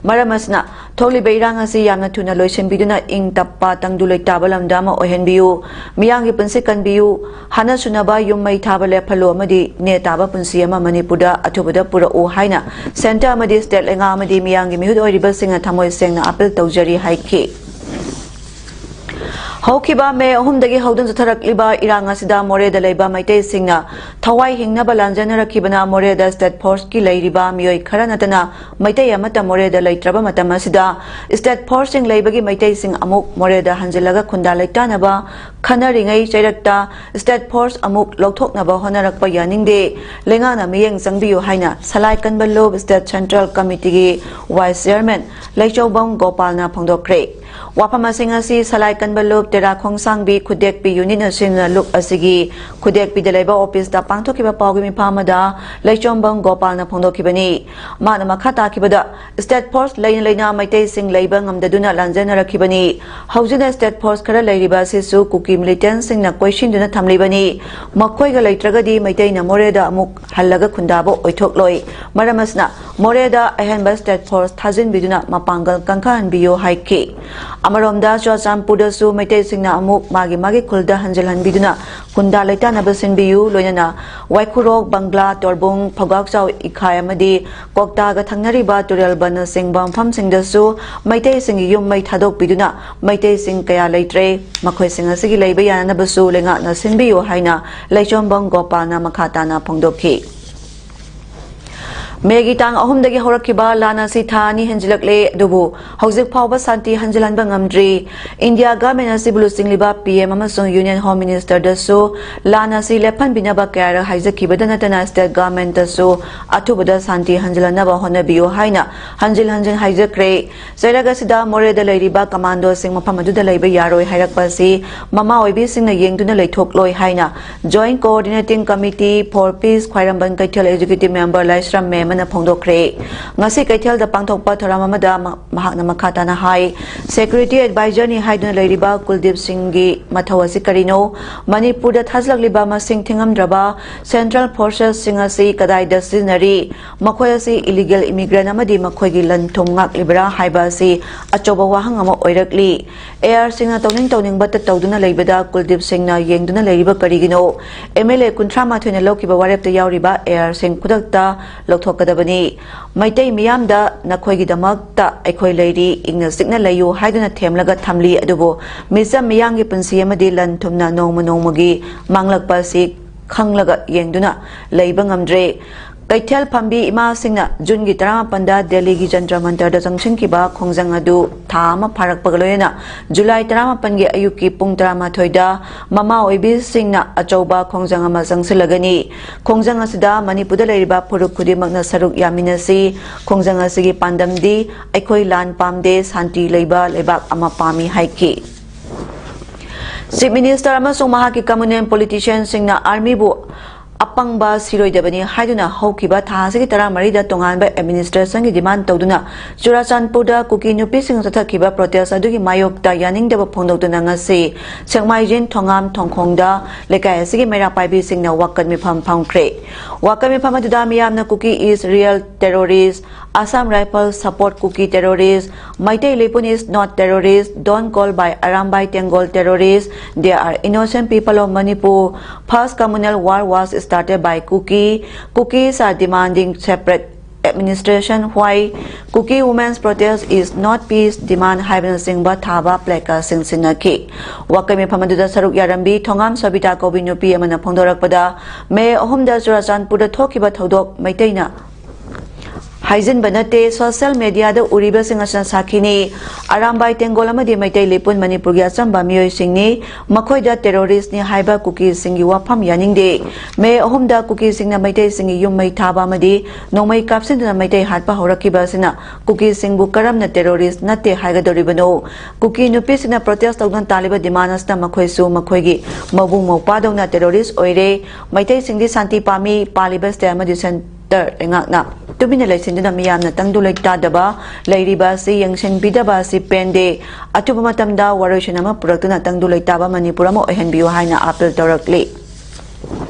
ꯃꯔꯝ ꯑꯁꯤꯅ, ꯊꯣꯛꯂꯤꯕ ꯏꯔꯥꯡ ꯑꯁꯤ ꯌꯥꯝꯅ ꯊꯨꯅ ꯂꯣꯏꯁꯤꯟꯕꯤꯗꯨꯅ ꯏꯪ ꯇꯞꯄ ꯇꯪꯗꯨ ꯂꯩꯇꯥꯕ ꯂꯝꯗꯝ ꯑꯃ ꯑꯣꯏꯍꯟꯕꯤꯌꯨ꯫ ꯃꯤꯌꯥꯝꯒꯤ ꯄꯨꯟꯁꯤ ꯀꯟꯕꯤꯌꯨ꯫ ꯍꯥꯟꯅ ꯁꯨꯅꯕ ꯌꯨꯝ ꯃꯩ ꯊꯥꯕ ꯂꯦꯞꯍꯜꯂꯨ ꯑꯃꯗꯤ ꯅꯦ ꯇꯥꯕ ꯄꯨꯟꯁꯤ ꯑꯃ ꯃꯅꯤꯄꯨꯔꯗ ꯑꯊꯨꯕꯗ ꯄꯨꯔꯛꯎ ꯍꯥꯏꯅ centre ꯑꯃꯗꯤ state ꯂꯩꯉꯥꯛ ꯑꯃꯗꯤ ꯃꯤꯌꯥꯝꯒꯤ ꯃꯤꯍꯨꯠ ꯑꯣꯏꯔꯤꯕꯁꯤꯡꯅ ꯊꯃꯣꯏ ꯁꯦꯡꯅ appeal ꯇꯧꯖꯔꯤ ꯍꯥꯏꯈꯤ꯫ ꯍꯧꯈꯤꯕ ꯃꯦ ꯑꯍꯨꯝꯗꯒꯤ ꯍꯧꯗꯨꯅ ꯆꯠꯊꯔꯛꯂꯤꯕ ꯏꯔꯥꯡ ꯑꯁꯤꯗ ꯃꯣꯔꯦꯗ ꯂꯩꯕ ꯃꯩꯇꯩꯁꯤꯡꯅ ꯊꯋꯥꯏ ꯍꯤꯡꯅꯕ ꯂꯥꯟꯖꯦꯟꯅꯔꯛꯈꯤꯕꯅ ꯃꯣꯔꯦꯗ state forceꯀꯤ ꯂꯩꯔꯤꯕ ꯃꯤꯑꯣꯏ ꯈꯔ ꯅꯠꯇꯅ ꯃꯩꯇꯩ ꯑꯃꯠꯇ ꯃꯣꯔꯦꯗ ꯂꯩꯇ꯭ꯔꯕ ꯃꯇꯝ ꯑꯁꯤꯗ state forceꯁꯤꯡ ꯂꯩꯕꯒꯤ ꯃꯩꯇꯩꯁꯤꯡ ꯑꯃꯨꯛ ꯃꯣꯔꯦꯗ ꯍꯟꯖꯤꯜꯂꯒ ꯈꯨꯟꯗꯥ ꯂꯩꯇꯥꯅꯕ ꯈꯟꯅꯔꯤꯉꯩ ꯆꯩꯔꯛꯇ state force ꯑꯃꯨꯛ ꯂꯧꯊꯣꯛꯅꯕ ꯍꯣꯠꯅꯔꯛꯄ ꯌꯥꯅꯤꯡꯗꯦ꯫ ꯂꯩꯉꯥꯛꯅ ꯃꯤꯠꯌꯦꯡ ꯆꯪꯕꯤꯌꯨ ꯍꯥꯏꯅ ꯁꯂꯥꯏ ꯀꯟꯕ ꯂꯨꯞ state central committeeꯒꯤ vice chairman ꯂꯩꯆꯧꯕꯝ ꯒꯣꯄꯥꯜꯅ ꯐꯣꯡꯗꯣꯛꯈ꯭ꯔꯦ꯫ ꯋꯥꯐꯝ ꯑꯁꯤꯡ ꯑꯁꯤ ꯁꯂꯥꯏ ꯀꯟꯕ ꯂꯨꯞ ꯇꯦꯔꯥ ꯈꯣꯡꯁꯥꯡꯕꯤ ꯈꯨꯗꯦꯛꯄꯤ unitꯅ ꯁꯤꯟꯗꯨꯅ ꯂꯨꯞ ꯑꯁꯤꯒꯤ ꯈꯨꯗꯦꯛꯄꯤꯗ ꯂꯩꯕ officeꯇ ꯄꯥꯡꯊꯣꯛꯈꯤꯕ ꯄꯥꯎꯒꯤ ꯃꯤꯐꯝ ꯑꯃꯗ ꯂꯩꯆꯣꯝꯕꯝ ꯒꯣꯄꯥꯜꯅ ꯐꯣꯡꯗꯣꯛꯈꯤꯕꯅꯤ꯫ ꯃꯥꯅ ꯃꯈꯥ ꯇꯥꯈꯤꯕꯗ, state force ꯂꯩꯅ ꯂꯩꯅ ꯃꯩꯇꯩꯁꯤꯡ ꯂꯩꯕ ꯉꯝꯗꯗꯨꯅ ꯂꯥꯟꯖꯦꯟꯅꯔꯛꯈꯤꯕꯅꯤ꯫ ꯍꯧꯖꯤꯛꯅ state force ꯈꯔ ꯂꯩꯔꯤꯕ ꯑꯁꯤꯁꯨ ꯀꯨꯀꯤ militantꯁꯤꯡꯅ ꯀꯣꯏꯁꯤꯟꯗꯨꯅ ꯊꯝꯂꯤꯕꯅꯤ꯫ ꯃꯈꯣꯏꯒ ꯂꯩꯇ꯭ꯔꯒꯗꯤ ꯃꯩꯇꯩꯅ ꯃꯣꯔꯦꯗ ꯑꯃꯨꯛ ꯍꯜꯂꯒ ꯈꯨꯟꯗꯥꯕ ꯑꯣꯏꯊꯣꯛꯂꯣꯏ꯫ ꯃꯔꯝ ꯑꯁꯤꯅ, ꯃꯣꯔꯦꯗ ꯑꯍꯦꯟꯕ state force ꯊꯥꯖꯤꯟꯕꯤꯗꯨꯅ ꯃꯄꯥꯡꯒꯜ ꯀꯟꯈꯠꯍꯟꯕꯤꯌꯨ ꯍꯥꯏꯈꯤ꯫ ꯑꯃꯔꯣꯝꯗ, ꯆꯨꯔꯆꯥꯟꯄꯨꯔꯗꯁꯨ ꯃꯩꯇꯩꯁꯤꯡꯅ ꯑꯃꯨꯛ ꯃꯥꯒꯤ ꯃꯥꯒꯤ ꯈꯨꯜꯗ ꯍꯟꯖꯤꯜꯍꯟꯕꯤꯗꯨꯅ ꯈꯨꯟꯗꯥ ꯂꯩꯇꯥꯅꯕ ꯁꯤꯟꯕꯤꯌꯨ꯫ ꯂꯣꯏꯅꯅ ꯋꯥꯏꯈꯨꯔꯣꯛ, ꯕꯪꯒ꯭ꯂꯥ, ꯇꯣꯔꯕꯨꯡ, ꯐꯧꯒꯥꯛꯆꯥꯎ ꯏꯈꯥꯏ ꯑꯃꯗꯤ ꯀꯣꯛꯇꯥꯒ ꯊꯪꯅꯔꯤꯕ ꯇꯨꯔꯦꯜ ꯕꯟꯅꯆꯤꯡꯕ ꯃꯐꯝꯁꯤꯡꯗꯁꯨ ꯃꯩꯇꯩꯁꯤꯡꯒꯤ ꯌꯨꯝ ꯃꯩ ꯊꯥꯗꯣꯛꯄꯤꯗꯨꯅ ꯃꯩꯇꯩꯁꯤꯡ ꯀꯌꯥ ꯂꯩꯇ꯭ꯔꯦ꯫ ꯃꯈꯣꯏꯁꯤꯡ ꯑꯁꯤꯒꯤ ꯂꯩꯕ ꯌꯥꯅꯅꯕꯁꯨ ꯂꯩꯉꯥꯛꯅ ꯁꯤꯟꯕꯤꯌꯨ ꯍꯥꯏꯅ ꯂꯩꯆꯣꯝꯕꯝ ꯒꯣꯄꯥꯜꯅ ꯃꯈꯥ ꯇꯥꯅ ꯐꯣꯡꯗꯣꯛꯈꯤ꯫ ꯃꯦꯒꯤ ꯇꯥꯡ ꯑꯍꯨꯝꯗꯒꯤ ꯍꯧꯔꯛꯈꯤꯕ ꯂꯥꯟ ꯑꯁꯤ ꯊꯥ ꯑꯅꯤ ꯍꯦꯟꯖꯤꯜꯂꯛꯂꯦ, ꯑꯗꯨꯕꯨ ꯍꯧꯖꯤꯛ ꯐꯥꯎꯕ ꯁꯥꯟꯇꯤ ꯍꯟꯖꯤꯜꯍꯟꯕ ꯉꯝꯗ꯭ꯔꯤ꯫ ꯏꯟꯗꯤꯌꯥ ꯒꯚꯔꯟꯃꯦꯟꯠ ꯑꯁꯤꯕꯨ ꯂꯨꯆꯤꯡꯂꯤꯕ ꯄꯤ ꯑꯦꯝ ꯑꯃꯁꯨꯡ ꯌꯨꯅꯤꯌꯟ ꯍꯣꯝ ꯃꯤꯅꯤꯁꯇꯔꯗꯁꯨ ꯂꯥꯟ ꯑꯁꯤ ꯂꯦꯞꯍꯟꯕꯤꯅꯕ ꯀꯌꯥꯔꯛ ꯍꯥꯏꯖꯈꯤꯕꯗ ꯅꯠꯇꯅ ꯁ꯭ꯇꯦꯠ ꯒꯚꯔꯟꯃꯦꯟꯠꯇꯁꯨ ꯑꯊꯨꯕꯗ ꯁꯥꯟꯇꯤ ꯍꯟꯖꯤꯜꯍꯟꯅꯕ ꯍꯣꯠꯅꯕꯤꯌꯨ ꯍꯥꯏꯅ ꯍꯟꯖꯤꯟ ꯍꯟꯖꯤꯟ ꯍꯥꯏꯖꯈ꯭ꯔꯦ꯫ ꯆꯩꯔꯛ ꯑꯁꯤꯗ ꯃꯣꯔꯦꯗ ꯂꯩꯔꯤꯕ ꯀꯃꯥꯟꯗꯣꯁꯤꯡ ꯃꯐꯝ ꯑꯗꯨꯗ ꯂꯩꯕ ꯌꯥꯔꯣꯏ ꯍꯥꯏꯔꯛꯄ ꯑꯁꯤ ꯃꯃꯥ ꯑꯣꯏꯕꯤꯁꯤꯡꯅ ꯌꯦꯡꯗꯨꯅ ꯂꯩꯊꯣꯛꯂꯣꯏ ꯍꯥꯏꯅ Joint Coordinating Committee for Peace ꯈ꯭ꯋꯥꯏꯔꯝꯕꯟ ꯀꯩꯊꯦꯜ ꯑꯦꯛꯖꯤꯀ꯭ꯌꯨꯇꯤꯚ ꯃꯦꯝꯕꯔ ꯂꯥꯏꯁ꯭ꯔꯝ ꯃꯦꯝ ꯑꯃꯅ ꯐꯣꯡꯗꯣꯛꯈ꯭ꯔꯦ꯫ ꯉꯁꯤ ꯀꯩꯊꯦꯜꯗ ꯄꯥꯡꯊꯣꯛꯄ ꯊꯧꯔꯝ ꯑꯃꯗ ꯃ-, ꯃꯍꯥꯛꯅ ꯃꯈꯥ ꯇꯥꯅ ꯍꯥꯏ, ꯁꯦꯀ꯭ꯌꯨꯔꯤꯇꯤ ꯑꯦꯗꯚꯥꯏꯖꯔꯅꯤ ꯍꯥꯏꯗꯨꯅ ꯂꯩꯔꯤꯕ ꯀꯨꯜꯗꯤꯞ ꯁꯤꯡꯒꯤ ꯃꯊꯧ ꯑꯁꯤ ꯀꯔꯤꯅꯣ? ꯃꯅꯤꯄꯨꯔꯗ ꯊꯥꯖꯤꯜꯂꯛꯂꯤꯕ ꯃꯁꯤꯡ ꯊꯤꯉꯝꯗ꯭ꯔꯕ ꯁꯦꯟꯇ꯭ꯔꯦꯜ ꯐꯣꯔꯁꯦꯁꯁꯤꯡ ꯑꯁꯤ ꯀꯗꯥꯏꯗ ꯁꯤꯖꯤꯟꯅꯔꯤ? ꯃꯈꯣꯏ ꯑꯁꯤ ꯏꯂꯤꯒꯦꯜ ꯏꯃꯤꯒ꯭ꯔꯦꯟ ꯑꯃꯗꯤ ꯃꯈꯣꯏꯒꯤ ꯂꯟ ꯊꯨꯝ ꯉꯥꯛꯂꯤꯕ꯭ꯔꯥ ꯍꯥꯏꯕ ꯑꯁꯤ ꯑꯆꯧꯕ ꯋꯥꯍꯪ ꯑꯃ ꯑꯣꯏꯔꯛꯂꯤ꯫ ꯑꯦ ꯑꯥꯔꯁꯤꯡꯅ ꯇꯧꯅꯤꯡ ꯇꯧꯅꯤꯡꯕꯇ ꯇꯧꯗꯨꯅ ꯂꯩꯕꯗ ꯀꯨꯜꯗꯤꯞ ꯁꯤꯡꯅ ꯌꯦꯡꯗꯨꯅ ꯂꯩꯔꯤꯕ ꯀꯔꯤꯒꯤꯅꯣ? ꯑꯦꯝ ꯑꯦꯜ ꯑꯦ ꯀꯨꯟꯊ꯭ꯔꯥ ꯃꯥꯊꯣꯏꯅ ꯂꯧꯈꯤꯕ ꯋꯥꯔꯦꯞꯇ ꯌꯥꯎꯔꯤꯕ ꯑꯦ ꯑꯥꯔꯁꯤꯡ ꯈꯨꯗꯛꯇ ꯂꯧꯊꯣꯛꯀꯗꯕꯅꯤ꯫ ꯃꯩꯇꯩ ꯃꯤꯌꯥꯝꯗ ꯅꯈꯣꯏꯒꯤꯗꯃꯛꯇ ꯑꯩꯈꯣꯏ ꯂꯩꯔꯤ, ꯏꯪꯅ ꯆꯤꯛꯅ ꯂꯩꯌꯨ ꯍꯥꯏꯗꯨꯅ ꯊꯦꯝꯂꯒ ꯊꯝꯂꯤ, ꯑꯗꯨꯕꯨ ꯃꯤꯆꯝ ꯃꯤꯌꯥꯝꯒꯤ ꯄꯨꯟꯁꯤ ꯑꯃꯗꯤ ꯂꯟ ꯊꯨꯝꯅ ꯅꯣꯡꯃ ꯅꯣꯡꯃꯒꯤ ꯃꯥꯡꯂꯛꯄ ꯑꯁꯤ ꯈꯪꯂꯒ ꯌꯦꯡꯗꯨꯅ ꯂꯩꯕ ꯉꯝꯗ꯭ꯔꯦ꯫ ꯀꯩꯊꯦꯜ ꯐꯝꯕꯤ ꯏꯃꯥꯁꯤꯡꯅ ꯖꯨꯟꯒꯤ ꯇꯔꯥꯃꯥꯄꯟꯗ ꯗꯦꯜꯂꯤꯒꯤ ꯖꯟꯇꯔ ꯃꯟꯇꯔꯗ ꯆꯪꯁꯤꯟꯈꯤꯕ ꯈꯣꯡꯖꯪ ꯑꯗꯨ ꯊꯥ ꯑꯃ ꯐꯥꯔꯛꯄꯒ ꯂꯣꯏꯅꯅ ꯖꯨꯂꯥꯏ ꯇꯔꯥꯃꯥꯄꯟꯒꯤ ꯑꯌꯨꯛꯀꯤ ꯄꯨꯡ ꯇꯔꯥꯃꯥꯊꯣꯏꯗ ꯃꯃꯥ ꯑꯣꯏꯕꯤꯁꯤꯡꯅ ꯑꯆꯧꯕ ꯈꯣꯡꯖꯪ ꯑꯃ ꯆꯪꯁꯤꯜꯂꯒꯅꯤ꯫ ꯈꯣꯡꯖꯪ ꯑꯁꯤꯗ ꯃꯅꯤꯄꯨꯔꯗ ꯂꯩꯔꯤꯕ ꯐꯨꯔꯨꯞ ꯈꯨꯗꯤꯡꯃꯛꯅ ꯁꯔꯨꯛ ꯌꯥꯃꯤꯟꯅꯁꯤ꯫ ꯈꯣꯡꯖꯪ ꯑꯁꯤꯒꯤ ꯄꯥꯟꯗꯝꯗꯤ ꯑꯩꯈꯣꯏ ꯂꯥꯟ ꯄꯥꯝꯗꯦ, ꯁꯥꯟꯇꯤ ꯂꯩꯕ ꯂꯩꯕꯥꯛ ꯑꯃ ꯄꯥꯝꯃꯤ ꯍꯥꯏꯈꯤ꯫ ꯆꯤꯐ ꯃꯤꯅꯤꯁꯇꯔ ꯑꯃꯁꯨꯡ ꯃꯍꯥꯛꯀꯤ ꯀꯃꯨꯅꯦꯜ ꯄꯣꯂꯤꯇꯤꯁꯤꯌꯟꯁꯤꯡꯅ ꯑꯥꯔꯃꯤꯕꯨ ꯑꯄꯪꯕ ꯁꯤꯔꯣꯏꯗꯕꯅꯤ ꯍꯥꯏꯗꯨꯅ ꯍꯧꯈꯤꯕ ꯊꯥ ꯑꯁꯤꯒꯤ ꯇꯔꯥꯃꯔꯤꯗ ꯇꯣꯉꯥꯟꯕ ꯑꯦꯗꯃꯤꯅꯤꯁꯇ꯭ꯔꯦꯁꯟꯒꯤ ꯗꯤꯃꯥꯟ ꯇꯧꯗꯨꯅ ꯆꯨꯔꯥꯆꯥꯟꯄꯨꯔꯗ ꯀꯨꯀꯤ ꯅꯨꯄꯤꯁꯤꯡꯅ ꯆꯠꯊꯈꯤꯕ ꯄ꯭ꯔꯣꯇꯦꯁ ꯑꯗꯨꯒꯤ ꯃꯥꯌꯣꯛꯇ ꯌꯥꯅꯤꯡꯗꯕ ꯐꯣꯡꯗꯣꯛꯇꯨꯅ ꯉꯁꯤ ꯁꯦꯛꯃꯥꯏꯖꯤꯟ ꯊꯣꯉꯥꯝ ꯊꯣꯡꯈꯣꯡꯗ ꯂꯩꯀꯥꯏ ꯑꯁꯤꯒꯤ ꯃꯩꯔꯥ ꯄꯥꯏꯕꯤꯁꯤꯡꯅ ꯋꯥꯀꯠ ꯃꯤꯐꯝ ꯐꯝꯈ꯭ꯔꯦ꯫ ꯋꯥꯀꯠ ꯃꯤꯐꯝ ꯑꯗꯨꯗ ꯃꯤꯌꯥꯝꯅ Kuki is real terrorist, Assam Rifles support Kuki terrorist, Meitei Leepun is not terrorist, don't call by Arambai Tenggol terrorist, they are innocent people of Manipur, first communal war was started by Kuki, Kukis are demanding separate administration, why Kuki women's protest is not peace demand ꯍꯥꯏꯕꯅꯆꯤꯡꯕ ꯊꯥꯕ placardꯁꯤꯡ ꯁꯤꯟꯅꯈꯤ꯫ ꯋꯥꯀꯠ ꯃꯤꯐꯝ ꯑꯗꯨꯗ ꯁꯔꯨꯛ ꯌꯥꯔꯝꯕꯤ ꯊꯣꯉꯥꯝ ꯁꯣꯕꯤꯇꯥ ꯀꯧꯕꯤ ꯅꯨꯄꯤ ꯑꯃꯅ ꯐꯣꯡꯗꯣꯔꯛꯄꯗ, ꯃꯦ ꯑꯍꯨꯝꯗ ꯆꯨꯔꯥꯆꯥꯟꯄꯨꯔꯗ ꯊꯣꯛꯈꯤꯕ ꯊꯧꯗꯣꯛ ꯃꯩꯇꯩꯅ ꯍꯥꯏꯖꯤꯟꯕ ꯅꯠꯇꯦ, ꯁꯣꯁꯤꯌꯦꯜ ꯃꯦꯗꯤꯌꯥꯗ ꯎꯔꯤꯕꯁꯤꯡ ꯑꯁꯤꯅ ꯁꯥꯈꯤꯅꯤ꯫ ꯑꯔꯥꯝꯕꯥꯏ ꯇꯦꯡꯒꯣꯜ ꯑꯃꯗꯤ ꯃꯩꯇꯩ ꯂꯤꯄꯨꯟ ꯃꯅꯤꯄꯨꯔꯒꯤ ꯑꯆꯝꯕ ꯃꯤꯑꯣꯏꯁꯤꯡꯅꯤ꯫ ꯃꯈꯣꯏꯗ ꯇꯦꯔꯣꯔꯤꯁ꯭ꯠꯅꯤ ꯍꯥꯏꯕ ꯀꯨꯀꯤꯁꯤꯡꯒꯤ ꯋꯥꯐꯝ ꯌꯥꯅꯤꯡꯗꯦ꯫ ꯃꯦ ꯑꯍꯨꯝꯗ ꯀꯨꯀꯤꯁꯤꯡꯅ ꯃꯩꯇꯩꯁꯤꯡꯒꯤ ꯌꯨꯝ ꯃꯩ ꯊꯥꯕ ꯑꯃꯗꯤ ꯅꯣꯡꯃꯩ ꯀꯥꯞꯁꯤꯟꯗꯨꯅ ꯃꯩꯇꯩ ꯍꯥꯠꯄ ꯍꯧꯔꯛꯈꯤꯕ ꯑꯁꯤꯅ ꯀꯨꯀꯤꯁꯤꯡꯕꯨ ꯀꯔꯝꯅ ꯇꯦꯔꯣꯔꯤꯁ꯭ꯠ ꯅꯠꯇꯦ ꯍꯥꯏꯒꯗꯧꯔꯤꯕꯅꯣ? ꯀꯨꯀꯤ ꯅꯨꯄꯤꯁꯤꯡꯅ ꯄ꯭ꯔꯣꯇꯦꯁ꯭ꯠ ꯇꯧꯗꯨꯅ ꯇꯥꯜꯂꯤꯕ ꯗꯤꯃꯥꯟ ꯑꯁꯤꯅ ꯃꯈꯣꯏꯁꯨ ꯃꯈꯣꯏꯒꯤ ꯃꯕꯨꯡ ꯃꯧꯄ꯭ꯋꯥꯗꯧꯅ ꯇꯦꯔꯣꯔꯤꯁ꯭ꯠ ꯑꯣꯏꯔꯦ꯫ ꯃꯩꯇꯩꯁꯤꯡꯗꯤ ꯁꯥꯟꯇꯤ ꯄꯥꯝꯃꯤ, ꯄꯥꯜꯂꯤꯕ ꯁ꯭ꯇꯦꯠ ꯑꯃꯗꯤ ꯁꯦꯟꯇꯔ ꯂꯩꯉꯥꯛꯅ ꯇꯨꯃꯤꯟꯅ ꯂꯩꯁꯤꯟꯗꯨꯅ ꯃꯤꯌꯥꯝꯅ ꯇꯪꯗꯨ ꯂꯩꯇꯥꯗꯕ ꯂꯩꯔꯤꯕ ꯑꯁꯤ ꯌꯦꯡꯁꯤꯟꯕꯤꯗꯕ ꯑꯁꯤ ꯄꯦꯟꯗꯦ꯫ ꯑꯊꯨꯕ ꯃꯇꯝꯗ ꯋꯥꯔꯣꯏꯁꯤꯟ ꯑꯃ ꯄꯨꯔꯛꯇꯨꯅ ꯇꯪꯗꯨ ꯂꯩꯇꯥꯕ ꯃꯅꯤꯄꯨꯔ ꯑꯃ ꯑꯣꯏꯍꯟꯕꯤꯌꯨ ꯍꯥꯏꯅ ꯑꯥꯄꯤꯜ ꯇꯧꯔꯛꯂꯤ꯫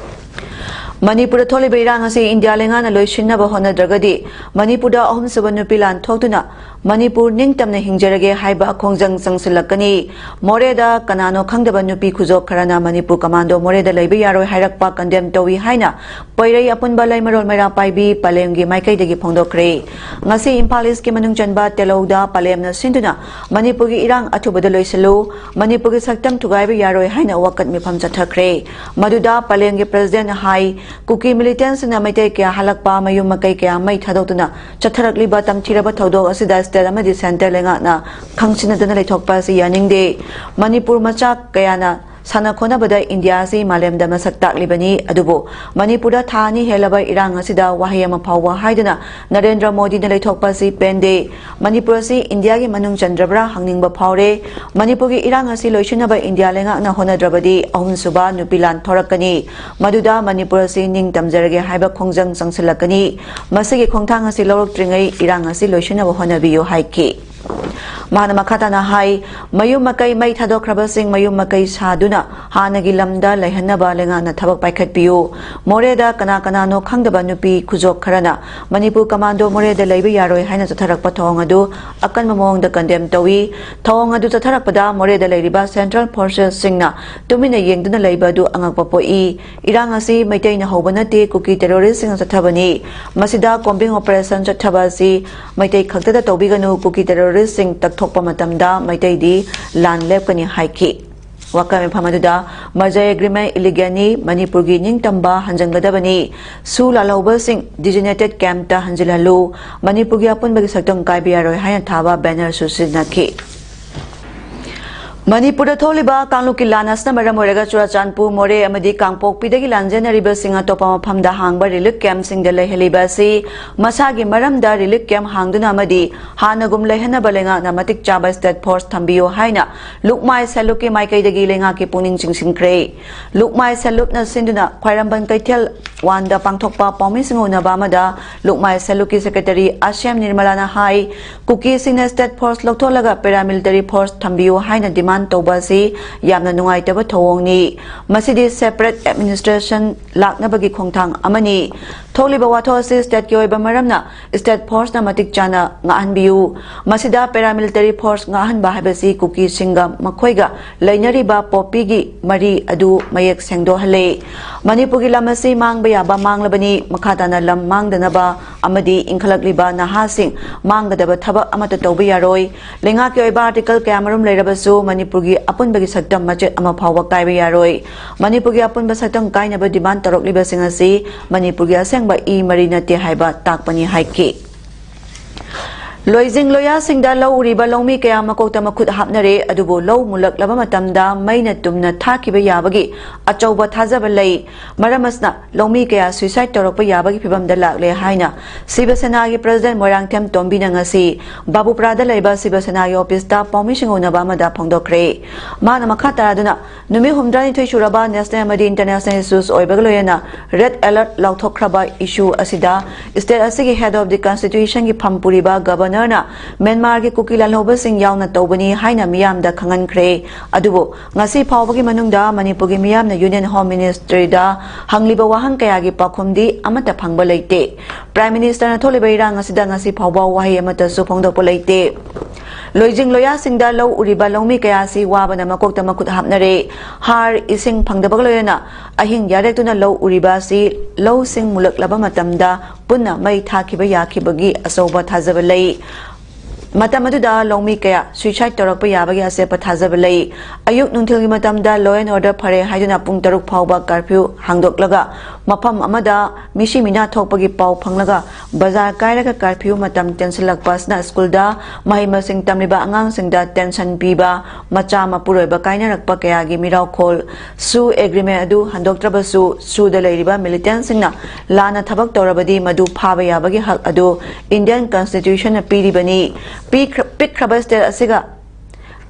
ꯃꯅꯤꯄꯨꯔꯗ ꯊꯣꯛꯂꯤꯕ ꯏꯔꯥꯡ ꯑꯁꯤ ꯏꯟꯗꯤꯌꯥ ꯂꯩꯉꯥꯛꯅ ꯂꯣꯏꯁꯤꯟꯅꯕ ꯍꯣꯠꯅꯗ꯭ꯔꯒꯗꯤ ꯃꯅꯤꯄꯨꯔꯗ ꯑꯍꯨꯝꯁꯨꯕ ꯅꯨꯄꯤ ꯂꯥꯟ ꯊꯣꯛꯇꯨꯅ ꯃꯅꯤꯄꯨꯔ ꯅꯤꯡꯇꯝꯅ ꯍꯤꯡꯖꯔꯒꯦ ꯍꯥꯏꯕ ꯈꯣꯡꯖꯪ ꯆꯪꯁꯤꯜꯂꯛꯀꯅꯤ꯫ ꯃꯣꯔꯦꯗ ꯀꯅꯥꯅꯣ ꯈꯪꯗꯕ ꯅꯨꯄꯤ ꯈꯨꯖꯣꯞ ꯈꯔꯅ ꯃꯅꯤꯄꯨꯔ ꯀꯃꯥꯟꯗꯣ ꯃꯣꯔꯦꯗ ꯂꯩꯕ ꯌꯥꯔꯣꯏ ꯍꯥꯏꯔꯛꯄ ꯀꯟꯗꯦꯝ ꯇꯧꯏ ꯍꯥꯏꯅ ꯄꯣꯏꯔꯩ ꯑꯄꯨꯟꯕ ꯂꯩꯃꯔꯣꯜ ꯃꯩꯔꯥ ꯄꯥꯏꯕꯤ ꯄꯂꯦꯝꯒꯤ ꯃꯥꯏꯀꯩꯗꯒꯤ ꯐꯣꯡꯗꯣꯛꯈ꯭ꯔꯦ꯫ ꯉꯁꯤ ꯏꯝꯐꯥꯜ ꯏꯁ꯭ꯠꯀꯤ ꯃꯅꯨꯡ ꯆꯟꯕ ꯇꯦꯂꯧꯗ ꯄꯂꯦꯝꯅ ꯁꯤꯟꯗꯨꯅ ꯃꯅꯤꯄꯨꯔꯒꯤ ꯏꯔꯥꯡ ꯑꯊꯨꯕꯗ ꯂꯣꯏꯁꯤꯜꯂꯨ, ꯃꯅꯤꯄꯨꯔꯒꯤ ꯁꯛꯇꯝ ꯊꯨꯒꯥꯏꯕ ꯌꯥꯔꯣꯏ ꯍꯥꯏꯅ ꯋꯥꯀꯠ ꯃꯤꯐꯝ ꯆꯠꯊꯈ꯭ꯔꯦ꯫ ꯃꯗꯨꯗ ꯄꯂꯦꯝꯒꯤ ꯄ꯭ꯔꯦꯁꯤꯗꯦꯟꯠꯅ ꯍꯥꯏ, ꯀꯨꯀꯤ ꯃꯤꯂꯤꯇꯦꯟꯠꯁꯤꯡꯅ ꯃꯩꯇꯩ ꯀꯌꯥ ꯍꯜꯂꯛꯄ, ꯃꯌꯨꯝ ꯃꯀꯩ ꯀꯌꯥ ꯃꯩ ꯊꯥꯗꯣꯛꯇꯨꯅ ꯆꯠꯊꯔꯛꯂꯤꯕ ꯇꯝꯊꯤꯔꯕ ꯊꯧꯗꯣꯛ ꯑꯁꯤꯗ ꯁ꯭ꯇꯦꯠ ꯑꯃꯗꯤ ꯁꯦꯟꯇꯔ ꯂꯩꯉꯥꯛꯅ ꯈꯪꯁꯤꯟꯅꯗꯨꯅ ꯂꯩꯊꯣꯛꯄ ꯑꯁꯤ ꯌꯥꯅꯤꯡꯗꯦ꯫ ꯃꯅꯤꯄꯨꯔ ꯃꯆꯥ ꯀꯌꯥꯅ ꯁꯥꯟꯅ ꯈꯣꯠꯅꯕꯗ ꯏꯟꯗꯤꯌꯥ ꯑꯁꯤ ꯃꯥꯂꯦꯝꯗ ꯃꯁꯛ ꯇꯥꯛꯂꯤꯕꯅꯤ, ꯑꯗꯨꯕꯨ ꯃꯅꯤꯄꯨꯔꯗ ꯊꯥ ꯑꯅꯤ ꯍꯦꯜꯂꯕ ꯏꯔꯥꯡ ꯑꯁꯤꯗ ꯋꯥꯍꯩ ꯑꯃ ꯐꯥꯎꯕ ꯍꯥꯏꯗꯨꯅ ꯅꯔꯦꯟꯗ꯭ꯔ ꯃꯣꯗꯤꯅ ꯂꯩꯊꯣꯛꯄ ꯑꯁꯤ ꯄꯦꯟꯗꯦ꯫ ꯃꯅꯤꯄꯨꯔ ꯑꯁꯤ ꯏꯟꯗꯤꯌꯥꯒꯤ ꯃꯅꯨꯡ ꯆꯟꯗ꯭ꯔꯕ꯭ꯔꯥ ꯍꯪꯅꯤꯡꯕ ꯐꯥꯎꯔꯦ꯫ ꯃꯅꯤꯄꯨꯔꯒꯤ ꯏꯔꯥꯡ ꯑꯁꯤ ꯂꯣꯏꯁꯤꯟꯅꯕ ꯏꯟꯗꯤꯌꯥ ꯂꯩꯉꯥꯛꯅ ꯍꯣꯠꯅꯗ꯭ꯔꯕꯗꯤ ꯑꯍꯨꯝꯁꯨꯕ ꯅꯨꯄꯤ ꯂꯥꯟ ꯊꯣꯔꯛꯀꯅꯤ꯫ ꯃꯗꯨꯗ ꯃꯅꯤꯄꯨꯔ ꯑꯁꯤ ꯅꯤꯡ ꯇꯝꯖꯔꯒꯦ ꯍꯥꯏꯕ ꯈꯣꯡꯖꯪ ꯆꯪꯁꯤꯜꯂꯛꯀꯅꯤ꯫ ꯃꯁꯤꯒꯤ ꯈꯣꯡꯊꯥꯡ ꯑꯁꯤ ꯂꯧꯔꯛꯇ꯭ꯔꯤꯉꯩ ꯏꯔꯥꯡ ꯑꯁꯤ ꯂꯣꯏꯁꯤꯟꯅꯕ ꯍꯣꯠꯅꯕꯤꯌꯨ ꯍꯥꯏꯈꯤ꯫ ꯃꯍꯥꯛꯅ ꯃꯈꯥ ꯇꯥꯅ ꯍꯥꯏ, ꯃꯌꯨꯝ ꯃꯀꯩ ꯃꯩ ꯊꯥꯗꯣꯛꯈ꯭ꯔꯕꯁꯤꯡ ꯃꯌꯨꯝ ꯃꯀꯩ ꯁꯥꯗꯨꯅ ꯍꯥꯟꯅꯒꯤ ꯂꯝꯗ ꯂꯩꯍꯟꯅꯕ ꯂꯩꯉꯥꯛꯅ ꯊꯕꯛ ꯄꯥꯏꯈꯠꯄꯤꯌꯨ꯫ ꯃꯣꯔꯦꯗ ꯀꯅꯥ ꯀꯅꯥꯅꯣ ꯈꯪꯗꯕ ꯅꯨꯄꯤ ꯈꯨꯖꯣꯞ ꯈꯔꯅ ꯃꯅꯤꯄꯨꯔ ꯀꯃꯥꯟꯗꯣ ꯃꯣꯔꯦꯗ ꯂꯩꯕ ꯌꯥꯔꯣꯏ ꯍꯥꯏꯅ ꯆꯠꯊꯔꯛꯄ ꯊꯧꯑꯣꯡ ꯑꯗꯨ ꯑꯀꯟꯕ ꯃꯑꯣꯡꯗ ꯀꯟꯗꯦꯝ ꯇꯧꯏ꯫ ꯊꯧꯑꯣꯡ ꯑꯗꯨ ꯆꯠꯊꯔꯛꯄꯗ ꯃꯣꯔꯦꯗ ꯂꯩꯔꯤꯕ ꯁꯦꯟꯇ꯭ꯔꯦꯜ ꯐꯣꯔꯁꯦꯁꯁꯤꯡꯅ ꯇꯨꯃꯤꯟꯅ ꯌꯦꯡꯗꯨꯅ ꯂꯩꯕ ꯑꯗꯨ ꯑꯉꯛꯄ ꯄꯣꯛꯏ꯫ ꯏꯔꯥꯡ ꯑꯁꯤ ꯃꯩꯇꯩꯅ ꯍꯧꯕ ꯅꯠꯇꯦ, ꯀꯨꯀꯤ ꯇꯦꯔꯣꯔꯤꯁꯁꯤꯡꯅ ꯆꯠꯊꯕꯅꯤ꯫ ꯃꯁꯤꯗ ꯀꯣꯝꯕꯤꯡ ꯑꯣꯄꯔꯦꯁꯟ ꯆꯠꯊꯕ ꯑꯁꯤ ꯃꯩꯇꯩ ꯈꯛꯇꯗ ꯇꯧꯕꯤꯒꯅꯨ, ꯀꯨꯀꯤ ꯇꯦꯔꯣꯔꯤꯁꯁꯤꯡ ꯇꯛꯊꯣꯛꯄ ꯃꯇꯝꯗ ꯃꯩꯇꯩꯗꯤ ꯂꯥꯟ ꯂꯦꯞꯀꯅꯤ ꯍꯥꯏꯈꯤ꯫ ꯋꯥꯀꯠ ꯃꯤꯐꯝ ꯑꯗꯨꯗ ꯃꯖꯩ ꯑꯦꯒ꯭ꯔꯤꯃꯦꯟ ꯏꯂꯤꯒꯦꯅꯤ, ꯃꯅꯤꯄꯨꯔꯒꯤ ꯅꯤꯡꯇꯝꯕ ꯍꯟꯖꯤꯟꯒꯗꯕꯅꯤ, ꯁꯨ ꯂꯥꯜꯍꯧꯕꯁꯤꯡ ꯗꯤꯖꯤꯅꯦꯇꯦꯠ ꯀꯦꯝꯞꯇ ꯍꯟꯖꯤꯜꯍꯜꯂꯨ, ꯃꯅꯤꯄꯨꯔꯒꯤ ꯑꯄꯨꯟꯕꯒꯤ ꯁꯛꯇꯝ ꯀꯥꯏꯕ ꯌꯥꯔꯣꯏ ꯍꯥꯏꯅ ꯊꯥꯕ ꯕꯦꯅꯔꯁꯨ ꯁꯤꯖꯤꯟꯅꯈꯤ꯫ ꯃꯅꯤꯄꯨꯔꯗ ꯊꯣꯛꯂꯤꯕ ꯀꯥꯡꯂꯨꯞꯀꯤ ꯂꯥꯟ ꯑꯁꯤꯅ ꯃꯔꯝ ꯑꯣꯏꯔꯒ ꯆꯨꯔꯥꯆꯥꯟꯄꯨꯔ, ꯃꯣꯔꯦ ꯑꯃꯗꯤ ꯀꯥꯡꯄꯣꯛꯄꯤꯗꯒꯤ ꯂꯥꯟꯖꯦꯟꯅꯔꯤꯕꯁꯤꯡ ꯑꯇꯣꯞꯄ ꯃꯐꯝꯗ ꯍꯥꯡꯕ ꯔꯤꯂꯤꯐ ꯀꯦꯝꯞꯁꯤꯡꯗ ꯂꯩꯍꯜꯂꯤꯕ ꯑꯁꯤ ꯃꯁꯥꯒꯤ ꯃꯔꯝꯗ ꯔꯤꯂꯤꯐ ꯀꯦꯝꯞ ꯍꯥꯡꯗꯨꯅ ꯑꯃꯗꯤ ꯍꯥꯟꯅꯒꯨꯝ ꯂꯩꯍꯟꯅꯕ ꯂꯩꯉꯥꯛꯅ ꯃꯇꯤꯛ ꯆꯥꯕ ꯁ꯭ꯇꯦꯠ ꯐꯣꯔꯁ ꯊꯝꯕꯤꯌꯨ ꯍꯥꯏꯅ ꯂꯨꯛꯃꯥꯏ ꯁꯦꯜꯂꯨꯛꯀꯤ ꯃꯥꯏꯀꯩꯗꯒꯤ ꯂꯩꯉꯥꯛꯀꯤ ꯄꯨꯛꯅꯤꯡ ꯆꯤꯡꯁꯤꯟꯈ꯭ꯔꯦ꯫ ꯂꯨꯛꯃꯥꯏ ꯁꯦꯜꯂꯨꯛꯅ ꯁꯤꯟꯗꯨꯅ ꯈ꯭ꯋꯥꯏꯔꯝꯕꯟ ꯀꯩꯊꯦꯜ ꯋꯥꯟꯗ ꯄꯥꯡꯊꯣꯛꯄ ꯄꯥꯎꯃꯤꯁꯤꯡ ꯎꯅꯕ ꯑꯃꯗ ꯂꯨꯛꯃꯥꯏ ꯁꯦꯜꯂꯨꯛꯀꯤ ꯁꯦꯀ꯭ꯔꯦꯇꯔꯤ ꯑꯁꯦꯝ ꯅꯤꯔꯃꯂꯥꯅ ꯍꯥꯏ, ꯀꯨꯀꯤꯁꯤꯡꯅ ꯁ꯭ꯇꯦꯠ ꯐꯣꯔꯁ ꯂꯧꯊꯣꯛꯂꯒ ꯄꯦꯔꯥꯃꯤꯂꯤꯇꯔꯤ ꯐꯣꯔꯁ ꯊꯝꯕꯤꯌꯨ ꯍꯥꯏꯅ ꯗꯤꯃꯥꯟ ꯇꯧꯕ ꯑꯁꯤ ꯌꯥꯝꯅ ꯅꯨꯡꯉꯥꯏꯇꯕ ꯊꯧꯑꯣꯡꯅꯤ꯫ ꯃꯁꯤꯗꯤ ꯁꯦꯄꯔꯦꯠ ꯑꯦꯗꯃꯤꯅꯤꯁꯇ꯭ꯔꯦꯁꯟ ꯂꯥꯛꯅꯕꯒꯤ ꯈꯣꯡꯊꯥꯡ ꯑꯃꯅꯤ꯫ ꯊꯣꯛꯂꯤꯕ ꯋꯥꯊꯣꯛ ꯑꯁꯤ ꯁ꯭ꯇꯦꯠꯀꯤ ꯑꯣꯏꯕ ꯃꯔꯝꯅ ꯁ꯭ꯇꯦꯠ ꯐꯣꯔꯁꯅ ꯃꯇꯤꯛ ꯆꯥꯅ ꯉꯥꯛꯍꯟꯕꯤꯌꯨ꯫ ꯃꯁꯤꯗ ꯄꯦꯔꯥꯃꯤꯂꯤꯇꯔꯤ ꯐꯣꯔꯁ ꯉꯥꯛꯍꯟꯕ ꯍꯥꯏꯕꯁꯤ ꯀꯨꯀꯤꯁꯤꯡꯒ ꯃꯈꯣꯏꯒ ꯂꯩꯅꯔꯤꯕ ꯄꯣꯄꯤꯒꯤ ꯃꯔꯤ ꯑꯗꯨ ꯃꯌꯦꯛ ꯁꯦꯡꯗꯣꯛꯍꯜꯂꯦ꯫ ꯃꯅꯤꯄꯨꯔꯒꯤ ꯂꯝ ꯑꯁꯤ ꯃꯥꯡꯕ ꯌꯥꯕ ꯃꯥꯡꯂꯕꯅꯤ, ꯃꯈꯥ ꯇꯥꯅ ꯂꯝ ꯃꯥꯡꯗꯅꯕ ꯑꯃꯗꯤ ꯏꯟꯈꯠꯂꯛꯂꯤꯕ ꯅꯍꯥꯁꯤꯡ ꯃꯥꯡꯒꯗꯕ ꯊꯕꯛ ꯑꯃꯠꯇ ꯇꯧꯕ ꯌꯥꯔꯣꯏ꯫ ꯂꯩꯉꯥꯛꯀꯤ ꯑꯣꯏꯕ ꯑꯥꯔꯇꯤꯀꯜ ꯀꯌꯥꯃꯔꯨꯝ ꯂꯩꯔꯕꯁꯨ ꯃꯅꯤꯄꯨꯔꯒꯤ ꯑꯄꯨꯟꯕꯒꯤ ꯁꯛꯇꯝ ꯃꯆꯦꯠ ꯑꯃ ꯐꯥꯎꯕ ꯀꯥꯏꯕ ꯌꯥꯔꯣꯏ꯫ ꯃꯅꯤꯄꯨꯔꯒꯤ ꯑꯄꯨꯟꯕ ꯁꯛꯇꯝ ꯀꯥꯏꯅꯕ ꯗꯤꯃꯥꯟ ꯇꯧꯔꯛꯂꯤꯕꯁꯤꯡ ꯑꯁꯤ ꯃꯅꯤꯄꯨꯔꯒꯤ ꯑꯁꯦꯡꯕ ꯏ ꯃꯔꯤ ꯅꯠꯇꯦ ꯍꯥꯏꯕ ꯇꯥꯛꯄꯅꯤ ꯍꯥꯏꯈꯤ꯫ ꯂꯣꯏꯖꯤꯡ ꯂꯣꯌꯥꯁꯤꯡꯗ ꯂꯧ ꯎꯔꯤꯕ ꯂꯧꯃꯤ ꯀꯌꯥ ꯃꯀꯣꯛꯇ ꯃꯈꯨꯠ ꯍꯥꯞꯅꯔꯦ, ꯑꯗꯨꯕꯨ ꯂꯧ ꯃꯨꯜꯂꯛꯂꯕ ꯃꯇꯝꯗ ꯃꯩꯅ ꯇꯨꯝꯅ ꯊꯥꯈꯤꯕ ꯌꯥꯕꯒꯤ ꯑꯆꯧꯕ ꯊꯥꯖꯕ ꯂꯩ꯫ ꯃꯔꯝ ꯑꯁꯤꯅ ꯂꯧꯃꯤ ꯀꯌꯥ ꯁꯨꯏꯁꯥꯏꯗ ꯇꯧꯔꯛꯄ ꯌꯥꯕꯒꯤ ꯐꯤꯕꯝꯗ ꯂꯥꯛꯂꯦ ꯍꯥꯏꯅ ꯁꯤꯕ ꯁꯦꯅꯥꯒꯤ ꯄ꯭ꯔꯁꯤꯗꯦꯟ ꯃꯣꯏꯔꯥꯡꯊꯦꯝ ꯇꯣꯝꯕꯤꯅ ꯉꯁꯤ ꯕꯥꯕꯨꯄ꯭ꯔꯥꯗ ꯂꯩꯕ ꯁꯤꯕ ꯁꯦꯅꯥꯒꯤ ꯑꯣꯐꯤꯁꯇ ꯄꯥꯎꯃꯤꯁꯤꯡ ꯎꯅꯕ ꯑꯃꯗ ꯐꯣꯡꯗꯣꯛꯈ꯭ꯔꯦ꯫ ꯃꯥꯅ ꯃꯈꯥ ꯇꯥꯔꯗꯨꯅ, ꯅꯨꯃꯤꯠ ꯍꯨꯝꯗ꯭ꯔꯥꯅꯤꯊꯣꯏ ꯁꯨꯔꯕ ꯅꯦꯁꯅꯦꯜ ꯑꯃꯗꯤ ꯏꯟꯇꯔꯅꯦꯁꯅꯦꯜ ꯏꯁꯨꯁ ꯑꯣꯏꯕꯒ ꯂꯣꯏꯅꯅ ꯔꯦꯗ ꯑꯦꯂꯔꯠ ꯂꯥꯎꯊꯣꯛꯈ꯭ꯔꯕ ꯏꯁꯨ ꯑꯁꯤꯗ ꯁ꯭ꯇꯦꯠ ꯑꯁꯤꯒꯤ ꯍꯦꯗ ꯑꯣꯐ ꯗꯤ ꯀꯟꯁꯇꯤꯇ꯭ꯌꯨꯁꯟꯒꯤ ꯐꯝ ꯄꯨꯔꯤꯕ ꯒꯕꯔꯅꯔꯅ ꯃ꯭ꯌꯥꯟꯃꯥꯔꯒꯤ ꯀꯨꯀꯤ ꯂꯥꯜꯍꯧꯕꯁꯤꯡ ꯌꯥꯎꯅ ꯇꯧꯕꯅꯤ ꯍꯥꯏꯅ ꯃꯤꯌꯥꯝꯗ ꯈꯪꯍꯟꯈ꯭ꯔꯦ꯫ ꯑꯗꯨꯕꯨ ꯉꯁꯤ ꯐꯥꯎꯕꯒꯤ ꯃꯅꯨꯡꯗ ꯃꯅꯤꯄꯨꯔꯒꯤ ꯃꯤꯌꯥꯝꯅ ꯌꯨꯅꯤꯌꯟ ꯍꯣꯝ ꯃꯤꯅꯤꯁꯇ꯭ꯔꯤꯗ ꯍꯪꯂꯤꯕ ꯋꯥꯍꯪ ꯀꯌꯥꯒꯤ ꯄꯥꯎꯈꯨꯝꯗꯤ ꯑꯃꯠꯇ ꯐꯪꯕ ꯂꯩꯇꯦ꯫ ꯄ꯭ꯔꯥꯏꯝ ꯃꯤꯅꯤꯁꯇꯔꯅ ꯊꯣꯛꯂꯤꯕ ꯏꯔꯥꯡ ꯑꯁꯤꯗ ꯉꯁꯤ ꯐꯥꯎꯕ ꯋꯥꯍꯩ ꯑꯃꯠꯇꯁꯨ ꯐꯣꯡꯗꯣꯛꯄ ꯂꯩꯇꯦ꯫ ꯂꯣꯏꯖꯤꯡ ꯂꯣꯌꯥꯁꯤꯡꯗ ꯂꯧ ꯎꯔꯤꯕ ꯂꯧꯃꯤ ꯀꯌꯥ ꯑꯁꯤ ꯋꯥꯕꯅ ꯃꯀꯣꯛꯇ ꯃꯈꯨꯠ ꯍꯥꯞꯅꯔꯦ꯫ ꯍꯥꯔ, ꯏꯁꯤꯡ ꯐꯪꯗꯕꯒ ꯂꯣꯏꯅꯅ ꯑꯍꯤꯡ ꯌꯥꯔꯦꯛꯇꯨꯅ ꯂꯧ ꯎꯔꯤꯕ ꯑꯁꯤ ꯂꯧꯁꯤꯡ ꯃꯨꯜꯂꯛꯂꯕ ꯃꯇꯝꯗ ꯄꯨꯟꯅ ꯃꯩ ꯊꯥꯈꯤꯕ ꯌꯥꯈꯤꯕꯒꯤ ꯑꯆꯧꯕ ꯊꯥꯖꯕ ꯂꯩ꯫ ꯃꯇꯝ ꯑꯗꯨꯗ ꯂꯧꯃꯤ ꯀꯌꯥ suicide ꯇꯧꯔꯛꯄ ꯌꯥꯕꯒꯤ ꯑꯆꯦꯠꯄ ꯊꯥꯖꯕ ꯂꯩ꯫ ꯑꯑꯌꯨꯛ ꯅꯨꯡꯊꯤꯜꯒꯤ ꯃꯇꯝꯗ law and order ꯐꯔꯦ ꯍꯥꯏꯗꯨꯅ ꯄꯨꯡ ꯇꯔꯨꯛ ꯐꯥꯎꯕ curfew ꯍꯥꯡꯗꯣꯛꯂꯒ ꯃꯐꯝ ꯑꯃꯗ ꯃꯤꯁꯤ ꯃꯤꯅꯥ ꯊꯣꯛꯄꯒꯤ ꯄꯥꯎ ꯐꯪꯂꯒ ꯕꯖꯥꯔ ꯀꯥꯏꯔꯒ curfew ꯃꯇꯝ ꯇꯦꯟꯁꯤꯜꯂꯛꯄ ꯑꯁꯤꯅ ꯁ꯭ꯀꯨꯜꯗ ꯃꯍꯩ ꯃꯁꯤꯡ ꯇꯝꯂꯤꯕ ꯑꯉꯥꯡꯁꯤꯡꯗ tension ꯄꯤꯕ, ꯃꯆꯥ ꯃꯄꯨꯔꯣꯏꯕ ꯀꯥꯏꯅꯔꯛꯄ ꯀꯌꯥꯒꯤ ꯃꯤꯔꯥꯎꯈꯣꯜ꯫ SoO agreement ꯑꯗꯨ ꯍꯟꯗꯣꯛꯇ꯭ꯔꯕꯁꯨ, SoO ꯗ ꯂꯩꯔꯤꯕ militantꯁꯤꯡꯅ ꯂꯥꯟꯅ ꯊꯕꯛ ꯇꯧꯔꯕꯗꯤ ꯃꯗꯨ ꯐꯥꯕ ꯌꯥꯕꯒꯤ ꯍꯛ ꯑꯗꯨ Indian Constitution ꯅ ꯄꯤꯔꯤꯕꯅꯤ꯫ ꯄꯤꯈ꯭ꯔ-, ꯄꯤꯛꯈ꯭ꯔꯕ state ꯑꯁꯤꯒ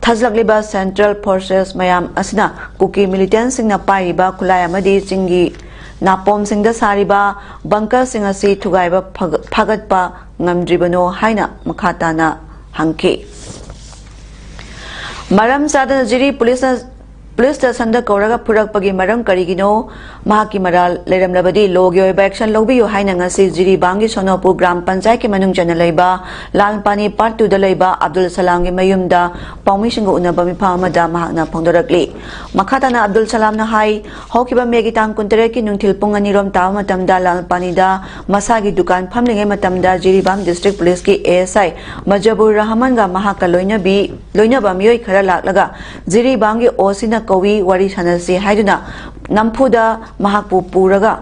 ꯊꯥꯖꯤꯜꯂꯛꯂꯤꯕ central forces ꯃꯌꯥꯝ ꯑꯁꯤꯅ ꯀꯨꯀꯤ militantꯁꯤꯡꯅ ꯄꯥꯏꯔꯤꯕ ꯈꯨꯠꯂꯥꯏ ꯑꯃꯗꯤ ꯆꯤꯡꯒꯤ ꯅꯥꯄꯣꯝꯁꯤꯡꯗ ꯁꯥꯔꯤꯕ bunkerꯁꯤꯡ ꯑꯁꯤ ꯊꯨꯒꯥꯏꯕ ꯐꯒ-, ꯐꯒꯠꯄ ꯉꯝꯗ꯭ꯔꯤꯕꯅꯣ ꯍꯥꯏꯅ ꯃꯈꯥ ꯇꯥꯅ ꯍꯪꯈꯤ꯫ ꯃꯔꯝ ꯆꯥꯗꯅ ꯖꯤꯔꯤ ꯄꯨꯂꯤꯁꯅ, ꯄꯨꯂꯤꯁ stationꯗ ꯀꯧꯔꯒ ꯐꯨꯔꯛꯄꯒꯤ ꯃꯔꯝ ꯀꯔꯤꯒꯤꯅꯣ? ꯃꯍꯥꯛꯀꯤ ꯃꯔꯥꯜ ꯂꯩꯔꯝꯂꯕꯗꯤ ꯂꯣꯒꯤ ꯑꯣꯏꯕ action ꯂꯧꯕꯤꯌꯨ ꯍꯥꯏꯅ ꯉꯁꯤ ꯖꯤꯔꯤꯕꯥꯝꯒꯤ ꯁꯣꯅꯣꯄꯨꯔ ꯒ꯭ꯔꯥꯝ ꯄꯟꯆꯥꯌꯠꯀꯤ ꯃꯅꯨꯡ ꯆꯟꯅ ꯂꯩꯕ ꯂꯥꯜꯄꯥꯅꯤ part twoꯗ ꯂꯩꯕ ꯑꯕꯗꯨꯜ ꯁꯂꯥꯝꯒꯤ ꯃꯌꯨꯝꯗ ꯄꯥꯎꯃꯤꯁꯤꯡꯒ ꯎꯅꯕ ꯃꯤꯐꯝ ꯑꯃꯗ ꯃꯍꯥꯛꯅ ꯐꯣꯡꯗꯣꯔꯛꯂꯤ꯫ ꯃꯈꯥ ꯇꯥꯅ ꯑꯕꯗꯨꯜ ꯁꯂꯥꯝꯅ ꯍꯥꯏ, ꯍꯧꯈꯤꯕ ꯃꯦꯒꯤ ꯇꯥꯡ ꯀꯨꯟꯇꯔꯦꯠꯀꯤ ꯅꯨꯡꯊꯤꯜ ꯄꯨꯡ ꯑꯅꯤꯔꯣꯝ ꯇꯥꯕ ꯃꯇꯝꯗ ꯂꯥꯜꯄꯥꯅꯤꯗ ꯃꯁꯥꯒꯤ ꯗꯨꯀꯥꯟ ꯐꯝꯂꯤꯉꯩ ꯃꯇꯝꯗ ꯖꯤꯔꯤꯕꯥꯝ district ꯄꯨꯂꯤꯁꯀꯤ ASI ꯃꯖꯕꯨꯔ ꯔꯍꯃꯟꯒ ꯃꯍꯥꯛꯀ ꯂꯣꯏꯅꯕꯤ, ꯂꯣꯏꯅꯕ ꯃꯤꯑꯣꯏ ꯈꯔ ꯂꯥꯛꯂꯒ ꯖꯤꯔꯤꯕꯥꯝꯒꯤ OCꯅ ꯀꯧꯏ, ꯋꯥꯔꯤ ꯁꯥꯟꯅꯁꯤ ꯍꯥꯏꯗꯨꯅ ꯅꯝꯐꯨꯗ ꯃꯍꯥꯛꯄꯨ ꯄꯨꯔꯒ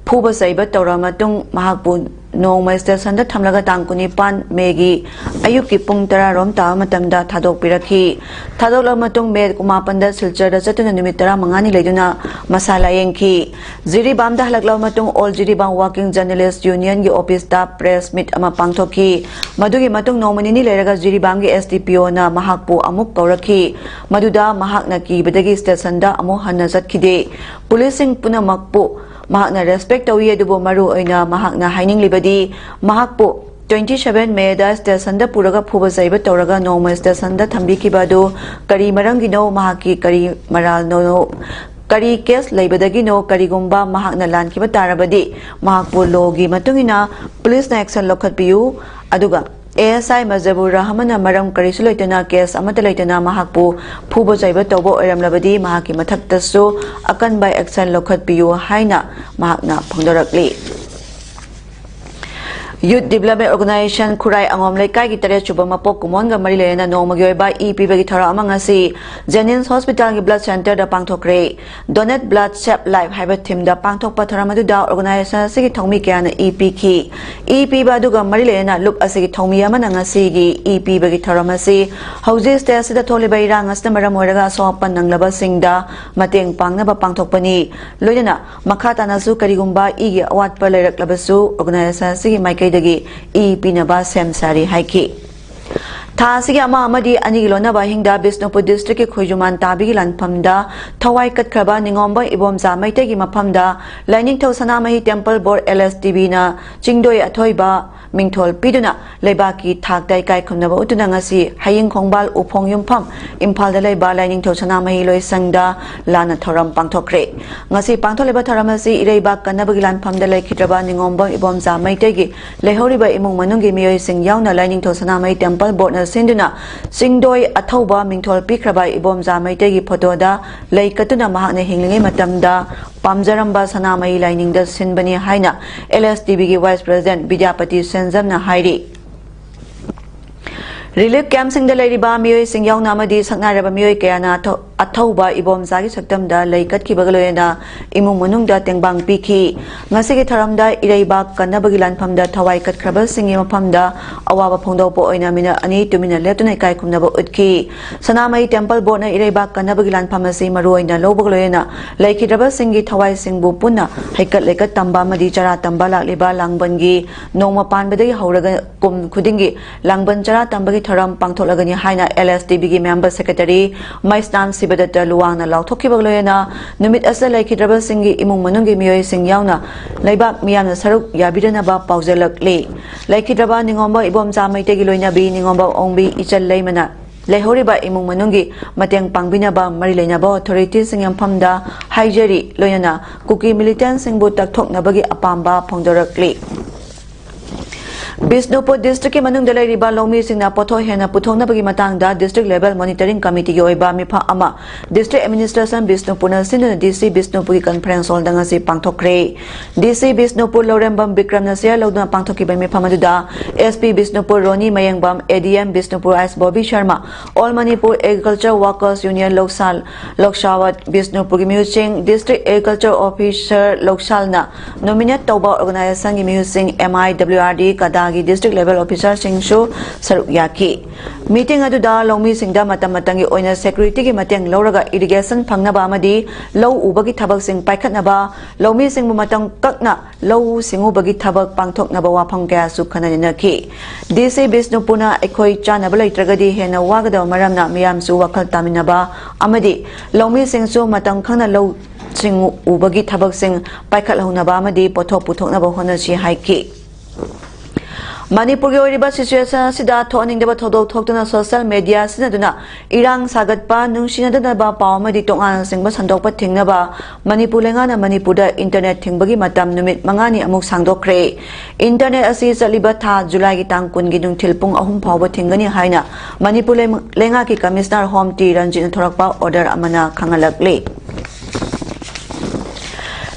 ꯐꯨꯕ ꯆꯩꯕ ꯇꯧꯔꯕ ꯃꯇꯨꯡ ꯃꯍꯥꯛꯄꯨ ꯅꯣꯡꯃ stationꯗ ꯊꯝꯂꯒ ꯇꯥꯡ ꯀꯨꯟꯅꯤꯄꯥꯟ ꯃꯦꯒꯤ ꯑꯌꯨꯛꯀꯤ ꯄꯨꯡ ꯇꯔꯥꯔꯣꯝ ꯇꯥꯕ ꯃꯇꯝꯗ ꯊꯥꯗꯣꯛꯄꯤꯔꯛꯈꯤ꯫ ꯊꯥꯗꯣꯛꯂꯕ ꯃꯇꯨꯡ ꯃꯦ ꯀꯨꯃꯥꯄꯟꯗ ꯁꯤꯜꯆꯔꯗ ꯆꯠꯇꯨꯅ ꯅꯨꯃꯤꯠ ꯇꯔꯥꯃꯉꯥꯅꯤ ꯂꯩꯗꯨꯅ ꯃꯁꯥ ꯂꯥꯌꯦꯡꯈꯤ꯫ ꯖꯤꯔꯤꯕꯥꯝꯗ ꯍꯜꯂꯛꯂꯕ ꯃꯇꯨꯡ All Jiribam Working Journalist Unionꯒꯤ officeꯇ press meet ꯑꯃ ꯄꯥꯡꯊꯣꯛꯈꯤ꯫ ꯃꯗꯨꯒꯤ ꯃꯇꯨꯡ ꯅꯣꯡꯃ ꯅꯤꯅꯤ ꯂꯩꯔꯒ ꯖꯤꯔꯤꯕꯥꯝꯒꯤ SDPOꯅ ꯃꯍꯥꯛꯄꯨ ꯑꯃꯨꯛ ꯀꯧꯔꯛꯈꯤ꯫ ꯃꯗꯨꯗ ꯃꯍꯥꯛꯅ ꯀꯤꯕꯗꯒꯤ stationꯗ ꯑꯃꯨꯛ ꯍꯟꯅ ꯆꯠꯈꯤꯗꯦ꯫ ꯄꯨꯂꯤꯁꯁꯤꯡ ꯄꯨꯝꯅꯃꯛꯄꯨ ꯃꯍꯥꯛꯅ respect ꯇꯧꯏ, ꯑꯗꯨꯕꯨ ꯃꯔꯨ ꯑꯣꯏꯅ ꯃꯍꯥꯛꯅ ꯍꯥꯏꯅꯤꯡꯂꯤꯕꯗꯤ ꯃꯍꯥꯛꯄꯨ twenty seven ꯃꯦꯗ stationꯗ ꯄꯨꯔꯒ ꯐꯨꯕ ꯆꯩꯕ ꯇꯧꯔꯒ ꯅꯣꯡꯃ stationꯗ ꯊꯝꯕꯤꯈꯤꯕ ꯑꯗꯨ ꯀꯔꯤ ꯃꯔꯝꯒꯤꯅꯣ? ꯃꯍꯥꯛꯀꯤ ꯀꯔꯤ ꯃꯔꯥꯜꯅꯣ? ꯀꯔꯤ case ꯂꯩꯕꯗꯒꯤꯅꯣ? ꯀꯔꯤꯒꯨꯝꯕ ꯃꯍꯥꯛꯅ ꯂꯥꯟꯈꯤꯕ ꯇꯥꯔꯕꯗꯤ ꯃꯍꯥꯛꯄꯨ lawꯒꯤ ꯃꯇꯨꯡ ꯏꯟꯅ ꯄꯨꯂꯤꯁꯅ action ꯂꯧꯈꯠꯄꯤꯌꯨ꯫ ꯑꯗꯨꯒ ASI ꯃꯖꯕꯨꯔ ꯔꯍꯃꯟꯅ ꯃꯔꯝ ꯀꯔꯤꯁꯨ ꯂꯩꯇꯅ, case ꯑꯃꯠꯇ ꯂꯩꯇꯅ ꯃꯍꯥꯛꯄꯨ ꯐꯨꯕ ꯆꯩꯕ ꯇꯧꯕ ꯑꯣꯏꯔꯝꯂꯕꯗꯤ ꯃꯍꯥꯛꯀꯤ ꯃꯊꯛꯇꯁꯨ ꯑꯀꯟꯕ action ꯂꯧꯈꯠꯄꯤꯌꯨ ꯍꯥꯏꯅ ꯃꯍꯥꯛꯅ ꯐꯣꯡꯗꯣꯔꯛꯂꯤ꯫ Youth Development Organization ꯈꯨꯔꯥꯏ ꯑꯉꯣꯝ ꯂꯩꯀꯥꯏꯒꯤ ꯇꯔꯦꯠ ꯁꯨꯕ ꯃꯄꯣꯛ ꯀꯨꯝꯑꯣꯟꯒ ꯃꯔꯤ ꯂꯩꯅꯅ ꯅꯣꯡꯃꯒꯤ ꯑꯣꯏꯕ ꯏ ꯄꯤꯕꯒꯤ ꯊꯧꯔꯝ ꯑꯃ ꯉꯁꯤ Jennings Hospitalꯒꯤ Blood Centreꯗ ꯄꯥꯡꯊꯣꯛꯈ꯭ꯔꯦ꯫ Donate Blood Save Life ꯍꯥꯏꯕ themeꯗ ꯄꯥꯡꯊꯣꯛꯄ ꯊꯧꯔꯝ ꯑꯗꯨꯗ organization ꯑꯁꯤꯒꯤ ꯊꯧꯃꯤ ꯀꯌꯥꯅ ꯏ ꯄꯤꯈꯤ꯫ ꯏ ꯄꯤꯕ ꯑꯗꯨꯒ ꯃꯔꯤ ꯂꯩꯅꯅ ꯂꯨꯞ ꯑꯁꯤꯒꯤ ꯊꯧꯃꯤ ꯑꯃꯅ ꯉꯁꯤꯒꯤ ꯏ ꯄꯤꯕꯒꯤ ꯊꯧꯔꯝ ꯑꯁꯤ ꯍꯧꯖꯤꯛ state ꯑꯁꯤꯗ ꯊꯣꯛꯂꯤꯕ ꯏꯔꯥꯡ ꯑꯁꯤꯅ ꯃꯔꯝ ꯑꯣꯏꯔꯒ ꯑꯁꯣꯛ ꯑꯄꯟ ꯅꯪꯂꯕꯁꯤꯡꯗ ꯃꯇꯦꯡ ꯄꯥꯡꯅꯕ ꯄꯥꯡꯊꯣꯛꯄꯅꯤ꯫ ꯂꯣꯏꯅꯅ ꯃꯈꯥ ꯇꯥꯅꯁꯨ ꯀꯔꯤꯒꯨꯝꯕ ꯏꯒꯤ ꯑꯋꯥꯠꯄ ꯂꯩꯔꯛꯂꯕꯁꯨ organization ꯑꯁꯤꯒꯤ ꯃꯥꯏꯀꯩꯗꯒꯤ ꯏ ꯄꯤꯅꯕ ꯁꯦꯝ ꯁꯥꯔꯤ ꯍꯥꯏꯈꯤ꯫ ꯊꯥ ꯑꯁꯤꯒꯤ ꯑꯃ ꯑꯃꯗꯤ ꯑꯅꯤꯒꯤ ꯂꯣꯟꯅꯕ ꯑꯍꯤꯡꯗ ꯕꯤꯁꯅꯨꯄꯨꯔ districtꯀꯤ ꯈꯣꯏꯖꯨꯃꯥꯟ ꯇꯥꯕꯤꯒꯤ ꯂꯥꯟꯐꯝꯗ ꯊꯋꯥꯏ ꯀꯠꯈ꯭ꯔꯕ ꯅꯤꯉꯣꯝꯕ ꯏꯕꯣꯝꯆꯥ ꯃꯩꯇꯩꯒꯤ ꯃꯐꯝꯗ ꯂꯥꯏꯅꯤꯡꯊꯧ ꯁꯅꯥꯃꯍꯤ Temple Board, LSTBꯅ ꯆꯤꯡꯗꯣꯏ ꯑꯊꯣꯏꯕ ꯃꯤꯡꯊꯣꯜ ꯄꯤꯗꯨꯅ ꯂꯩꯕꯥꯛꯀꯤ ꯊꯥꯛꯇ ꯏꯀꯥꯏ ꯈꯨꯝꯅꯕ ꯎꯠꯇꯨꯅ ꯉꯁꯤ ꯍꯌꯤꯡ ꯈꯣꯡꯕꯥꯜ ꯎꯐꯣꯡ ꯌꯨꯝꯐꯝ ꯏꯝꯐꯥꯜꯗ ꯂꯩꯕ ꯂꯥꯏꯅꯤꯡꯊꯧ ꯁꯅꯥꯃꯍꯤ ꯂꯣꯏꯁꯪꯗ ꯂꯥꯟꯅ ꯊꯧꯔꯝ ꯄꯥꯡꯊꯣꯛꯈ꯭ꯔꯦ꯫ ꯉꯁꯤ ꯄꯥꯡꯊꯣꯛꯂꯤꯕ ꯊꯧꯔꯝ ꯑꯁꯤ ꯏꯔꯩꯕꯥꯛ ꯀꯟꯅꯕꯒꯤ ꯂꯥꯟꯐꯝꯗ ꯂꯩꯈꯤꯗ꯭ꯔꯕ ꯅꯤꯉꯣꯝꯕꯝ ꯏꯕꯣꯝꯆꯥ ꯃꯩꯇꯩꯒꯤ ꯂꯩꯍꯧꯔꯤꯕ ꯏꯃꯨꯡ ꯃꯅꯨꯡꯒꯤ ꯃꯤꯑꯣꯏꯁꯤꯡ ꯌꯥꯎꯅ ꯂꯥꯏꯅꯤꯡꯊꯧ ꯁꯅꯥꯃꯍꯤ Temple Boardꯅ ꯁꯤꯟꯗꯨꯅ ꯆꯤꯡꯗꯣꯏ ꯑꯊꯧꯕ ꯃꯤꯡꯊꯣꯜ ꯄꯤꯈ꯭ꯔꯕ ꯏꯕꯣꯝꯆꯥ ꯃꯩꯇꯩꯒꯤ photoꯗ ꯂꯩ ꯀꯠꯇꯨꯅ ꯃꯍꯥꯛꯅ ꯍꯤꯡꯂꯤꯉꯩ ꯃꯇꯝꯗ ꯄꯥꯝꯖꯔꯝꯕ ꯁꯅꯥꯃꯍꯤ ꯂꯥꯏꯅꯤꯡꯗ ꯁꯤꯟꯕꯅꯤ ꯍꯥꯏꯅ LSTBꯒꯤ Vice President ꯕꯤꯗ꯭ꯌꯥꯄꯇꯤ ꯁꯦꯟꯖꯝꯅ ꯍꯥꯏꯔꯤ꯫ Relief campꯁꯤꯡꯗ ꯂꯩꯔꯤꯕ ꯃꯤꯑꯣꯏꯁꯤꯡ ꯌꯥꯎꯅ ꯑꯃꯗꯤ ꯁꯛꯅꯥꯏꯔꯕ ꯃꯤꯑꯣꯏ ꯀꯌꯥꯅ ꯑꯊꯧ-, ꯑꯊꯧꯕ ꯏꯕꯣꯝꯆꯥꯒꯤ ꯁꯛꯇꯝꯗ ꯂꯩ ꯀꯠꯈꯤꯕꯒ ꯂꯣꯏꯅꯅ ꯏꯃꯨꯡ ꯃꯅꯨꯡꯗ ꯇꯦꯡꯕꯥꯡ ꯄꯤꯈꯤ꯫ ꯉꯁꯤꯒꯤ ꯊꯧꯔꯝꯗ ꯏꯔꯩꯕꯥꯛ ꯀꯟꯅꯕꯒꯤ ꯂꯥꯟꯐꯝꯗ ꯊꯋꯥꯏ ꯀꯠꯈ꯭ꯔꯕꯁꯤꯡꯒꯤ ꯃꯐꯝꯗ ꯑꯋꯥꯕ ꯐꯣꯡꯗꯣꯛꯄ ꯑꯣꯏꯅ minute ꯑꯅꯤ ꯇꯨꯃꯤꯟꯅ ꯂꯦꯞꯇꯨꯅ ꯏꯀꯥꯏ ꯈꯨꯝꯅꯕ ꯎꯠꯈꯤ꯫ ꯁꯅꯥꯃꯍꯤ Temple Boardꯅ ꯏꯔꯩꯕꯥꯛ ꯀꯟꯅꯕꯒꯤ ꯂꯥꯟꯐꯝ ꯑꯁꯤ ꯃꯔꯨꯑꯣꯏꯅ ꯂꯧꯕꯒ ꯂꯣꯏꯅꯅ ꯂꯩꯈꯤꯗ꯭ꯔꯕꯁꯤꯡꯒꯤ ꯊꯋꯥꯏꯁꯤꯡꯕꯨ ꯄꯨꯟꯅ ꯍꯩꯀꯠ ꯂꯩꯀꯠ ꯇꯝꯕ ꯑꯃꯗꯤ ꯆꯔꯥ ꯇꯝꯕ ꯂꯥꯛꯂꯤꯕ ꯂꯥꯡꯕꯟꯒꯤ ꯅꯣꯡꯃ ꯄꯥꯟꯕꯗꯒꯤ ꯍꯧꯔꯒ ꯀꯨꯝ ꯈꯨꯗꯤꯡꯒꯤ ꯂꯥꯡꯕꯟ ꯆꯔꯥ ꯇꯝꯕꯒꯤ ꯊꯧꯔꯝ ꯄꯥꯡꯊꯣꯛꯂꯒꯅꯤ ꯍꯥꯏꯅ LSTBꯒꯤ Member Secretary ꯃꯩꯁꯅꯥꯝ ꯁꯤꯕꯗꯠꯇ ꯂꯨꯋꯥꯡꯅ ꯂꯥꯎꯊꯣꯛꯈꯤꯕꯒ ꯂꯣꯏꯅꯅ ꯅꯨꯃꯤꯠ ꯑꯁꯤꯗ ꯂꯩꯈꯤꯗ꯭ꯔꯕꯁꯤꯡꯒꯤ ꯏꯃꯨꯡ ꯃꯅꯨꯡꯒꯤ ꯃꯤꯑꯣꯏꯁꯤꯡ ꯌꯥꯎꯅ ꯂꯩꯕꯥꯛ ꯃꯤꯌꯥꯝꯅ ꯁꯔꯨꯛ ꯌꯥꯕꯤꯗꯅꯕ ꯄꯥꯎꯖꯦꯜꯂꯛꯂꯤ꯫ ꯂꯩꯈꯤꯗ꯭ꯔꯕ ꯅꯤꯉꯣꯝꯕ ꯏꯕꯣꯝꯆꯥ ꯃꯩꯇꯩꯒꯤ ꯂꯣꯏꯅꯕꯤ ꯅꯤꯉꯣꯝꯕ ꯑꯣꯡꯕꯤ ꯏꯆꯜ ꯂꯩꯃꯅ ꯂꯩꯍꯧꯔꯤꯕ ꯏꯃꯨꯡ ꯃꯅꯨꯡꯒꯤ ꯃꯇꯦꯡ ꯄꯥꯡꯕꯤꯅꯕ ꯃꯔꯤ ꯂꯩꯅꯕ authorityꯁꯤꯡ ꯃꯐꯝꯗ ꯍꯥꯏꯖꯔꯤ, ꯂꯣꯏꯅꯅ ꯀꯨꯀꯤ militantꯁꯤꯡꯕꯨ ꯇꯛꯊꯣꯛꯅꯕꯒꯤ ꯑꯄꯥꯝꯕ ꯐꯣꯡꯗꯣꯔꯛꯂꯤ꯫ ꯕꯤꯁꯅꯨꯄꯨꯔ ꯗꯤꯁꯇ꯭ꯔꯤꯛꯀꯤ ꯃꯅꯨꯡꯗ ꯂꯩꯔꯤꯕ ꯂꯧꯃꯤꯁꯤꯡꯅ ꯄꯣꯠꯊꯣꯛ ꯍꯦꯟꯅ ꯄꯨꯊꯣꯛꯅꯕꯒꯤ ꯃꯇꯥꯡꯗ ꯗꯤꯁꯇ꯭ꯔꯤꯛ ꯂꯦꯚꯦꯜ ꯃꯣꯅꯤꯇꯔꯤꯡ ꯀꯃꯤꯇꯤꯒꯤ ꯑꯣꯏꯕ ꯃꯤꯐꯝ ꯑꯃ ꯗꯤꯁꯇ꯭ꯔꯤꯛ ꯑꯦꯗꯃꯤꯅꯤꯁꯇ꯭ꯔꯦꯁꯟ ꯕꯤꯁꯅꯨꯄꯨꯔꯅ ꯁꯤꯟꯗꯨꯅ ꯗꯤ ꯁꯤ ꯕꯤꯁꯅꯨꯄꯨꯔꯒꯤ ꯀꯟꯐꯔꯦꯟꯁ ꯍꯣꯜꯗ ꯉꯁꯤ ꯄꯥꯡꯊꯣꯛꯈ꯭ꯔꯦ꯫ ꯗꯤ ꯁꯤ ꯕꯤꯁꯅꯨꯄꯨꯔ ꯂꯧꯔꯦꯝꯕꯝ ꯕꯤꯀ꯭ꯔꯝꯅ ꯆꯤꯌꯔ ꯂꯧꯗꯨꯅ ꯄꯥꯡꯊꯣꯛꯈꯤꯕ ꯃꯤꯐꯝ ꯑꯗꯨꯗ S P Bishnupur Roni Mayengbam, A D M Bishnupur ꯑꯥꯏꯁ Bobi Sharma, all Manipur agriculture workers union ꯂꯧꯁꯥꯜ, ꯂꯧꯁꯥꯋꯠ ꯕꯤꯁꯅꯨꯄꯨꯔꯒꯤ ꯃꯤꯍꯨꯠꯁꯤꯡ, ꯗꯤꯁꯇ꯭ꯔꯤꯛ ꯑꯦꯒ꯭ꯔꯤꯀꯜꯆꯔ ꯑꯣꯐꯤꯁꯔ ꯂꯧꯁꯥꯜꯅ ꯅꯣꯃꯤꯅꯦꯠ ꯇꯧꯕ ꯑꯣꯔꯒꯅꯥꯏꯖꯦꯁꯟꯒꯤ ꯃꯤꯍꯨꯠꯁꯤꯡ, M I W R D ꯀꯗꯥꯒꯤ ꯗꯤꯁꯇ꯭ꯔꯤꯛ ꯂꯦꯚꯦꯜ ꯑꯣꯐꯤꯁꯔꯁꯤꯡꯁꯨ ꯁꯔꯨꯛ ꯌꯥꯈꯤ꯫ ꯃꯤꯇꯤꯡ ꯑꯗꯨꯗ ꯂꯧꯃꯤꯁꯤꯡꯗ ꯃꯇꯝ ꯃꯇꯝꯒꯤ ꯑꯣꯏꯅ ꯁꯦꯀ꯭ꯌꯨꯔꯤꯇꯤꯒꯤ ꯃꯇꯦꯡ ꯂꯧꯔꯒ ꯏꯔꯤꯒꯦꯁꯟ ꯐꯪꯅꯕ ꯑꯃꯗꯤ ꯂꯧ ꯎꯕꯒꯤ ꯊꯕꯛꯁꯤꯡ ꯄꯥꯏꯈꯠꯅꯕ, ꯂꯧꯃꯤꯁꯤꯡꯕꯨ ꯃꯇꯝ ꯀꯛꯅ ꯂꯧꯎ ꯁꯤꯡꯎꯕꯒꯤ ꯊꯕꯛ ꯄꯥꯡꯊꯣꯛꯅꯕ ꯋꯥꯐꯝ ꯀꯌꯥꯁꯨ ꯈꯟꯅ ꯅꯩꯅꯈꯤ꯫ ꯗꯤ ꯁꯤ ꯕꯤꯁꯅꯨꯄꯨꯔꯅ ꯑꯩꯈꯣꯏ ꯆꯥꯅꯕ ꯂꯩꯇ꯭ꯔꯒꯗꯤ ꯍꯦꯟꯅ ꯋꯥꯒꯗꯕ ꯃꯔꯝꯅ ꯃꯤꯌꯥꯝꯁꯨ ꯋꯥꯈꯜ ꯇꯥꯃꯤꯟꯅꯕ ꯑꯃꯗꯤ ꯂꯧꯃꯤꯁꯤꯡꯁꯨ ꯃꯇꯝ ꯈꯪꯅ ꯂꯧꯁꯤꯡ ꯎꯕꯒꯤ ꯊꯕꯛꯁꯤꯡ ꯄꯥꯏꯈꯠꯍꯧꯅꯕ ꯑꯃꯗꯤ ꯄꯣꯠꯊꯣꯛ ꯄꯨꯊꯣꯛꯅꯕ ꯍꯣꯠꯅꯁꯤ ꯍꯥꯏꯈꯤ꯫ ꯃꯅꯤꯄꯨꯔꯒꯤ ꯑꯣꯏꯔꯤꯕ ꯁꯤꯆꯨꯋꯦꯁꯟ ꯑꯁꯤꯗ ꯊꯣꯛꯍꯟꯅꯤꯡꯗꯕ ꯊꯧꯗꯣꯛ ꯊꯣꯛꯇꯨꯅ ꯁꯣꯁꯤꯌꯦꯜ ꯃꯦꯗꯤꯌꯥ ꯁꯤꯖꯤꯟꯅꯗꯨꯅ ꯏꯔꯥꯡ ꯁꯥꯒꯠꯄ, ꯅꯨꯡꯁꯤꯅꯗꯅꯕ ꯄꯥꯎ ꯑꯃꯗꯤ ꯇꯣꯉꯥꯟꯅ ꯆꯤꯡꯕ ꯁꯟꯗꯣꯛꯄ ꯊꯤꯡꯅꯕ ꯃꯅꯤꯄꯨꯔ ꯂꯩꯉꯥꯛꯅ ꯃꯅꯤꯄꯨꯔꯗ ꯏꯟꯇꯔꯅꯦꯠ ꯊꯤꯡꯕꯒꯤ ꯃꯇꯝ ꯅꯨꯃꯤꯠ ꯃꯉꯥꯅꯤ ꯑꯃꯨꯛ ꯁꯥꯡꯗꯣꯛꯈ꯭ꯔꯦ꯫ ꯏꯟꯇꯔꯅꯦꯠ ꯑꯁꯤ ꯆꯠꯂꯤꯕ ꯊꯥ ꯖꯨꯂꯥꯏꯒꯤ ꯇꯥꯡ ꯀꯨꯟꯒꯤ ꯅꯨꯡꯊꯤꯜ ꯄꯨꯡ ꯑꯍꯨꯝ ꯐꯥꯎꯕ ꯊꯤꯡꯒꯅꯤ ꯍꯥꯏꯅ ꯃꯅꯤꯄꯨꯔ ꯂꯩ-, ꯂꯩꯉꯥꯛꯀꯤ ꯀꯃꯤꯁꯅꯔ ꯍꯣꯝ ꯇꯤ ꯔꯟꯖꯤꯠꯅ ꯊꯣꯔꯛꯄ ꯑꯣꯔꯗꯔ ꯑꯃꯅ ꯈꯪꯍꯜꯂꯛꯂꯤ꯫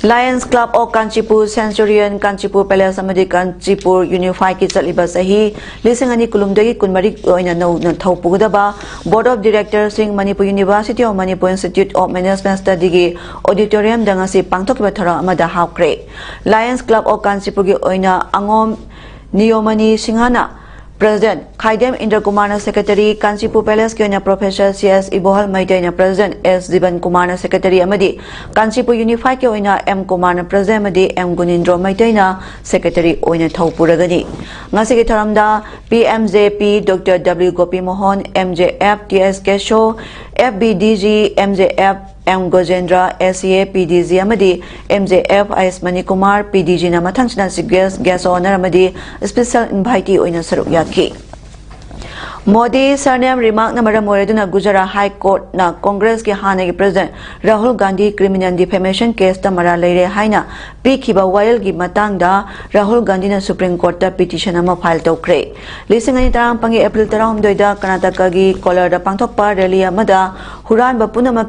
Lions Club of Kanchipur, Centurion, Kanchipur Palace ꯑꯃꯗꯤ ꯀꯥꯟꯆꯤꯄꯨꯔ ꯌꯨꯅꯤꯐꯥꯏꯗꯀꯤ ꯆꯠꯂꯤꯕ ꯆꯍꯤ ꯂꯤꯁꯤꯡ ꯑꯅꯤ ꯀꯨꯟꯍꯨꯝꯗꯣꯏꯒꯤ ꯀꯨꯟꯃꯔꯤ ꯑꯣꯏꯅ ꯅꯧꯅ ꯊꯧ ꯄꯨꯒꯗꯕ Board of Directorꯁꯤꯡ, Manipur University of Manipur Institute of Management Studyꯒꯤ auditoriumꯗ ꯉꯁꯤ ꯄꯥꯡꯊꯣꯛꯈꯤꯕ ꯊꯧꯔꯝ ꯑꯃꯗ ꯍꯥꯞꯈ꯭ꯔꯦ꯫ Lions Club of Kanchipuꯔꯒꯤ ꯑꯣꯏꯅ ꯑꯉꯣꯝ ꯅꯤꯌꯣꯃꯅꯤ ꯁꯤꯡꯍꯅ President, ꯈꯥꯏꯗꯦꯝ ꯏꯟꯗ꯭ꯔ ꯀꯨꯃꯥꯔꯅ Secretary, ꯀꯥꯟꯆꯤꯄꯨꯔ Palaceꯀꯤ ꯑꯣꯏꯅ Professor ꯁꯤ ꯑꯦꯁ ꯏꯕꯣꯍꯜ ꯃꯩꯇꯩꯅ President, ꯑꯦꯁ ꯖꯤꯕꯟ ꯀꯨꯃꯥꯔꯅ Secretary ꯑꯃꯗꯤ ꯀꯥꯟꯆꯤꯄꯨꯔ Unifiedꯀꯤ ꯑꯣꯏꯅ ꯑꯦꯝ ꯀꯨꯃꯥꯔꯅ President ꯑꯃꯗꯤ ꯑꯦꯝ ꯒꯨꯅꯤꯟꯗ꯭ꯔꯣ ꯃꯩꯇꯩꯅ Secretary ꯑꯣꯏꯅ ꯊꯧ ꯄꯨꯔꯒꯅꯤ꯫ ꯉꯁꯤꯒꯤ ꯊꯧꯔꯝꯗ P M J P Doctor W Gopi Mohan, M J F T S Kesho, F B D G M J F M Gojendra, S C A P D G ꯑꯃꯗꯤ M J F I S Manikumar, P D ꯖꯤꯅ ꯃꯊꯪꯁꯤꯠꯅ Chief Guest, Guest of Honour ꯑꯃꯗꯤ Special Invitee ꯑꯣꯏꯅ ꯁꯔꯨꯛ ꯌꯥꯈꯤ꯫ Modi surname remarkꯅ ꯃꯔꯝ ꯑꯣꯏꯔꯗꯨꯅ ꯒꯨꯖꯔꯥꯠ ꯍꯥꯏ ꯀꯣꯔꯠꯅ ꯀꯣꯡꯒ꯭ꯔꯦꯁꯀꯤ ꯍꯥꯟꯅꯒꯤ president Rahul Gandhi criminal defamation caseꯇ ꯃꯔꯥꯜ ꯂꯩꯔꯦ ꯍꯥꯏꯅ ꯄꯤꯈꯤꯕ ꯋꯥꯌꯦꯜꯒꯤ ꯃꯇꯥꯡꯗ ꯔꯥꯍꯨꯜ ꯒꯥꯟꯙꯤꯅ Supreme Courtꯇ petition ꯑꯃ file ꯇꯧꯈ꯭ꯔꯦ꯫ ꯂꯤꯁꯤꯡ ꯑꯅꯤ ꯇꯔꯥꯃꯥꯄꯟꯒꯤ April ꯇꯔꯥꯍꯨꯝꯗꯣꯏꯗ ꯀꯔꯅꯥꯇꯀꯥꯒꯤ ꯀꯣꯂꯔꯗ ꯄꯥꯡꯊꯣꯛꯄ rally ꯑꯃꯗ ꯍꯨꯔꯥꯟꯕ ꯄꯨꯝꯅꯃꯛꯀꯤ